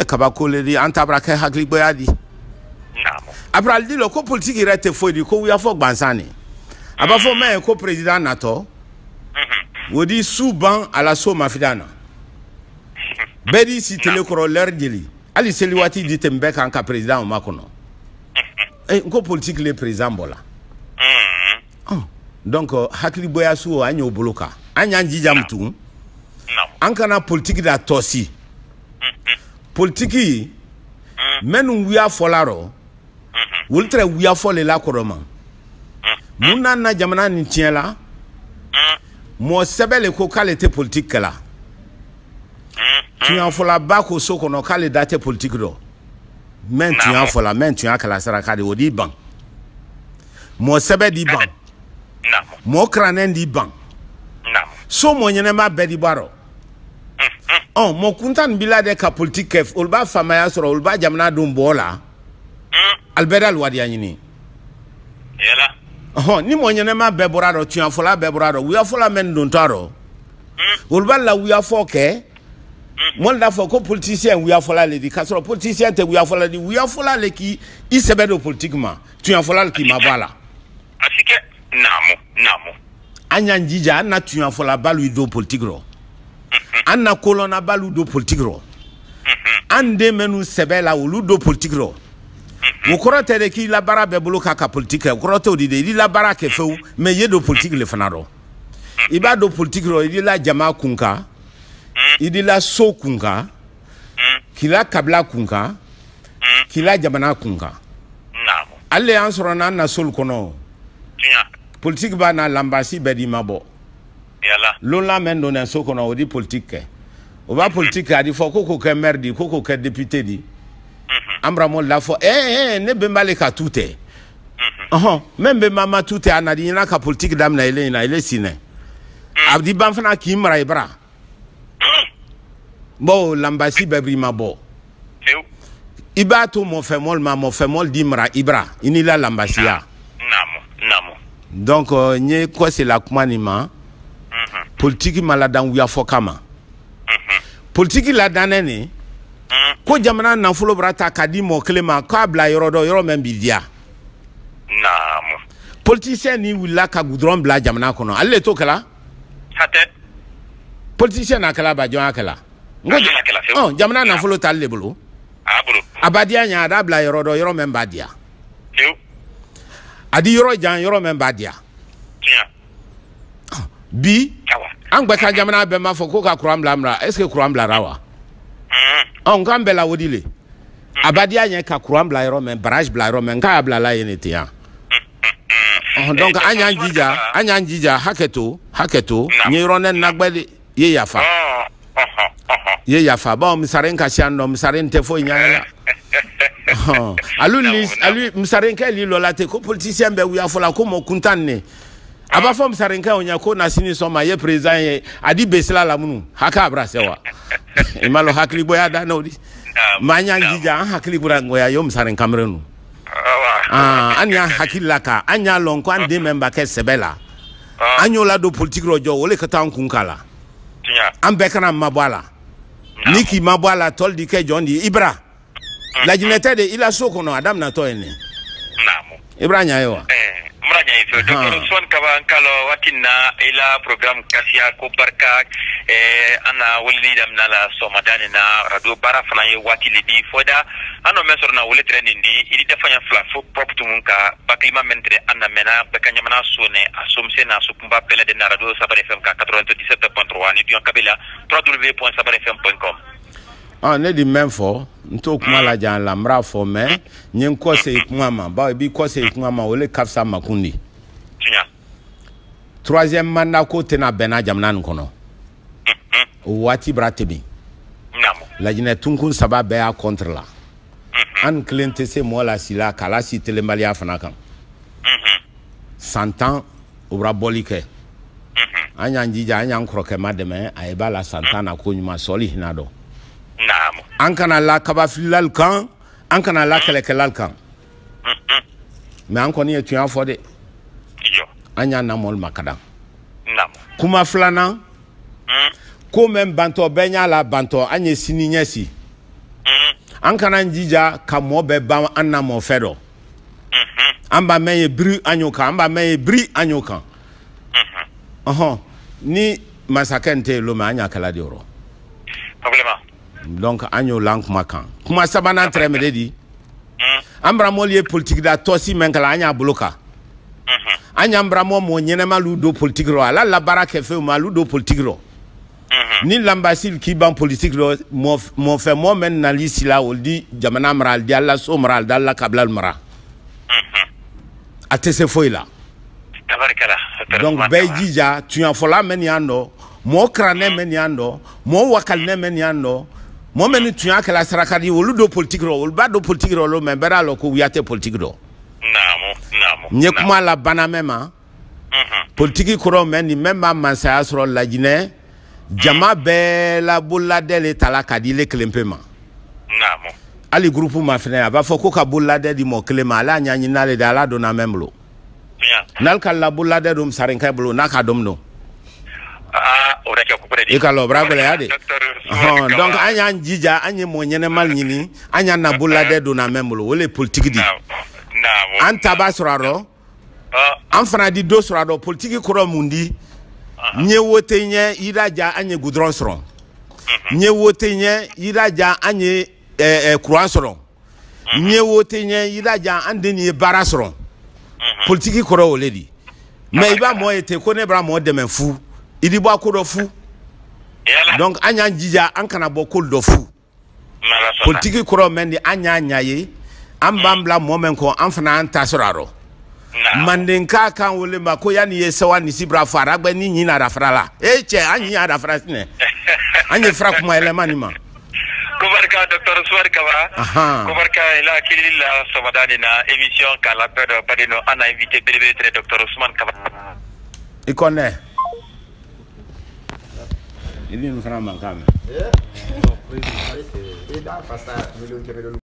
Kabako le di, an ta bara kɛ hakiligboya di. Après ali di lɔ ko politiki yɛrɛ tɛ foyi di, ko wuyafɔ gbansan ne. A b'a fɔ mɛn ko président natɔ. O di su ban a la so mafida na. Bɛɛ di si tele kɔrɔ l'heure jeli. Hali seli waati di tɛmɛ bɛɛ kan ka président o makɔnɔ. N ko politique le président bɔ la. Donc hakiliboya su o an y'o bolo kan. An y'an jija mun tugun. An kana politique da tɔsi. Politiki minnu wuya fɔla rɔ, olu tɛ wuya fɔ le la kɔrɔma. Mun n'a na jamana nin tiɲɛ la, mɔgɔ sɛbɛ le ko k'ale tɛ politique kɛla. Tuɲafɔlaba ko so kɔnɔ k'ale da tɛ politique dɔ. Mɛn tuɲa fɔla, mɛn tuɲa kɛla saraka de, o di ban. Mɔgɔ sɛbɛ di ban. Mɔgɔ karannen di ban. So mɔgɔ ɲɛnɛma bɛɛ di bɔ a rɔ. Mɔgɔ kuntan nin b'i la dɛ ka politique kɛ, olu b'a faamaya sɔrɔ, olu b'a jamana don bɔ la. Ali bɛɛ da wariya ɲini. Ni mɔgɔ ɲɛnɛma bɛɛ bɔra a rɔ, tuɲafɔla bɛɛ bɔra a rɔ, wuyafɔla mɛn don t'a rɔ. Olu b'a la wuyafɔ kɛ. Mɔli d'a fɔ ko politicien wuyafɔla le di, k'a sɔrɔ politicien tɛ wuyafɔla di, wuyafɔla le k'i i sɛbɛ don politique ma, tuɲafɔla le k'i ma bɔ a la. A si kɛ. Naamu, naamu. An y'an jija, an na tuɲafɔla balu don politique rɔ. An na kolɔnna balu don politique rɔ. An den minnu sɛbɛ la, olu don politique rɔ. O kɔrɔ tɛ de k'i la baara bɛɛ bolo k'a ka politique kɛ, o kɔrɔ t'o di dɛ, i la baara kɛ fewu, mais i ye don politique le fana rɔ. I b'a don politique rɔ, i la jama kun kan. I di la so kun kan, k'i la kabila kun kan, k'i la jamana kun kan. Ale y'an sɔrɔ n'an na solu kɔnɔ. Politique b'a n'a lanbasi bɛɛ di ma bɔ. Lon la mɛn donna so kɔnɔ, o di politique kɛ. O b'a politique kɛ, a di fɔ ko k'o kɛ maire di, ko k'o kɛ député di. An bara mɔli la fɔ, ne bɛnba le ka tu tɛ. Mɛ bɛnba ma tu tɛ, a na di ɲɛna ka politique daminɛ ele ɲɛna, ele sinɛ. A di ban fana k'i mara i bara. Bon, lanbasi bɛɛ b'i ma bɔ. I b'a to mɔfɛmɔli ma, mɔfɛmɔli di mara i bara, i n'i la lanbasiya. Naamu. Donc n ye kɔse la kuma nin ma. Politiki ma ladan wuyafɔ kama. Politiki ladannen nin, ko jamana nafolo bɔra ta k'a di mɔgɔ kelen ma k'a bila yɔrɔ dɔ, yɔrɔ min b'i diya. Naamu. Politicien ni wulila ka goudron bila jamana kɔnɔ, ale le t'o kɛla? Hatɛ. Politicien n'a kɛla ba jɔn y'a kɛla? Jamana nafolo t'ale le bolo. A b'a diya ɲɛ, a d'a bila yɔrɔ dɔ, yɔrɔ min b'a diya. A di yɔrɔ jan, yɔrɔ min b'a diya. Bi an gbɛ ka jamana bɛɛ m'a fɔ ko ka courant bila an est-ce que courant bilara wa? N k'an bɛɛ la o di le. A b'a diya ɲɛ ka courant bila yɔrɔ min, barrage bila yɔrɔ min, k'a bila la yen de ten yan. Donc an y'an jija, hakɛ to, n ye yɔrɔnin nagbɛ de, i ye yafa. I ye yafa. Bon, misaren ka siyan dɔ, misaren tɛ foyi ɲɛ la. Alu misarenkɛ li lɔ la ten ko politicien bɛɛ wuya fɔ la ko mɔgɔ kuntan ne. A b'a fɔ misarenkɛ o ɲɛ ko na sini sɔn ma, i ye président ye, a di besila la minnu, hakɛ a bara se wa. I m'a lɔn hakili bɔya da n'o di. Mais an y'an jija an hakili bɔra ngoya yo misaren Cameroun. Ah, an y'an hakili la ka an y'a lɔn ko an den mɛn ba kɛ sɛbɛ la. An y'o ladon politique rɔ jɔ o le ka taa an kun k'a la. An bɛɛ kana mabɔ a la. Ni k'i mabɔ a la tɔli di kɛ jɔn di Ibra. Lajinɛ tɛ de i la so kɔnɔ a daminɛtɔ ye nin. Ibra ɲa ye wa. Mura ɲa ye fewu. Docteur Ousmane Kaba n k'a lɔn waati in na i la programme kasiya ko barika an na weleli daminɛ la sɔgɔmada nin na radio baara fana ye waati le di fɔda an nɔ mɛn sɔrɔ na wele tɛrɛ nin di i di dafa ɲɛ fila fo pop tumun ka bakilima mɛn tɛrɛ an na mɛnna bɛɛ ka ɲamana so ne a somisɛn n'a so kunba bɛɛ lajɛlen na radio Sabari FM ka 97.3 ni duyan kabila www.sabarifm.com. Ah, ne di mɛn fɔ n t'o kuma lajan la n b'a fɔ mɛ n ye n kɔ segin kuma ma bawo i b'i kɔ segin kuma ma o le ka fisa makun di. Troisième mandat ko tɛna bɛn na jamana nin kɔnɔ. O waati bara tɛmɛ. Lajinɛ tunkun saba bɛɛ y'a contre la. An kelen tɛ se mɔgɔ la si la k'a la si telenbaliya fana kan. San 10 o bara bɔli kɛ. An y'an jija an y'an kɔrɔkɛ ma dɛmɛ a ye b'a la san 10 na ko ɲuman sɔli hinɛ dɔn. An kana la kabafililal kan an kana la kɛlɛkɛlal kan. Mais an kɔni ye tunya fɔ de. An y'a namɔli ma ka dan. Kuma filanan. Ko mɛn bantɔ bɛɛ ɲa la bantɔ an ye sini ɲɛsi. An kana jija ka mɔɔ bɛɛ ban an na mɔfɛ dɔ. An b'a mɛn ye biri an y'o kan an b'a mɛn ye biri an y'o kan. Ɔhɔn ni masakɛ n tɛ yen lon mɛ an y'a kɛla de yɔrɔ. Donc an y'o lan kuma kan. Kuma sabanan tɛrɛ mɛ de di. An baramɔli ye politique da tɔsi mɛn kala an y'a bolo kan. An y'an baramɔ mɔ ɲɛnɛma lu don politique rɔ ala la baara kɛ fɛnw ma alu don politique rɔ. Ni lanbasil k'i ban politique rɔ mɔfɛ mɔ mɛn nali sila olu di jamana mara ali di ala so mara ali di ala kabila mara. A tɛ se foyi la. Donc bɛɛ jija tuɲafɔla mɛn yan dɔ mɔɔ karannɛ mɛn yan dɔ mɔɔ wakalinɛ mɛn yan dɔ mɔɔ mɛn ni tuɲa kɛla saraka di olu don politique rɔ olu b'a don politique rɔ olu mɛ bɛɛ b'a lɔn ko wuya tɛ politique rɔ. N ye kuma la bana mɛn ma. Politique kɔrɔ mɛn ni mɛn b'a mansaya sɔrɔ Lajinɛ jama bɛɛ la bololadɛ le ta la k'a di ile kelen pe ma. Hali groupe ma fɛnɛ a b'a fɔ ko ka bololadɛ di mɔgɔ kelen ma ala y'a ɲɛɲini n'ale de ala donna mɛn bolo. N'ale ka la bololadɛ don sarinkɛ bolo n'a ka dɔn don. I ka lɔ o bara gɛlɛya de. Donc an y'an jija an ye mɔgɔ ɲɛnɛma ɲini an y'an na bololadɛ donna mɛn bolo o le ye politique di. An ta b'a sɔrɔ a rɔ. An fana di dɔ sɔrɔ a rɔ politique kɔrɔ mun di. N ye wote ɲɛ yiraja an ye goudron sɔrɔ. N ye wote ɲɛ yiraja an ye courant sɔrɔ. N ye wote ɲɛ yiraja an den ye baara sɔrɔ. Politique kɔrɔ o le di. Mais i b'a mɔgɔ ye ten ko ne b'a mɔgɔ dɛmɛ fu. I di bɔ a ko dɔ fu. Donc an y'an jija an kana bɔ ko dɔ fu. Politique kɔrɔ mɛn di an y'a ɲa ye. An b'an bila mɔgɔ mɛn kɔ an fana an ta sɔrɔ a rɔ. Mandenka kan wele ma ko yanni ye sawa nisi bra fɔ aragbɛ ni ɲin arafara la. E cɛ an ɲin arafara sinɛ. An ye fura kuma yɛlɛma nin ma. Ko barika docteur Ousmane Kaba. Ko barika ila hakili la sɔgɔmada nin na émission k'a labɛn dɔ baden nɔ an na invité belebele tɛrɛ docteur Ousmane Kaba. I kɔnɛ. I ni nin fana mankan mɛn.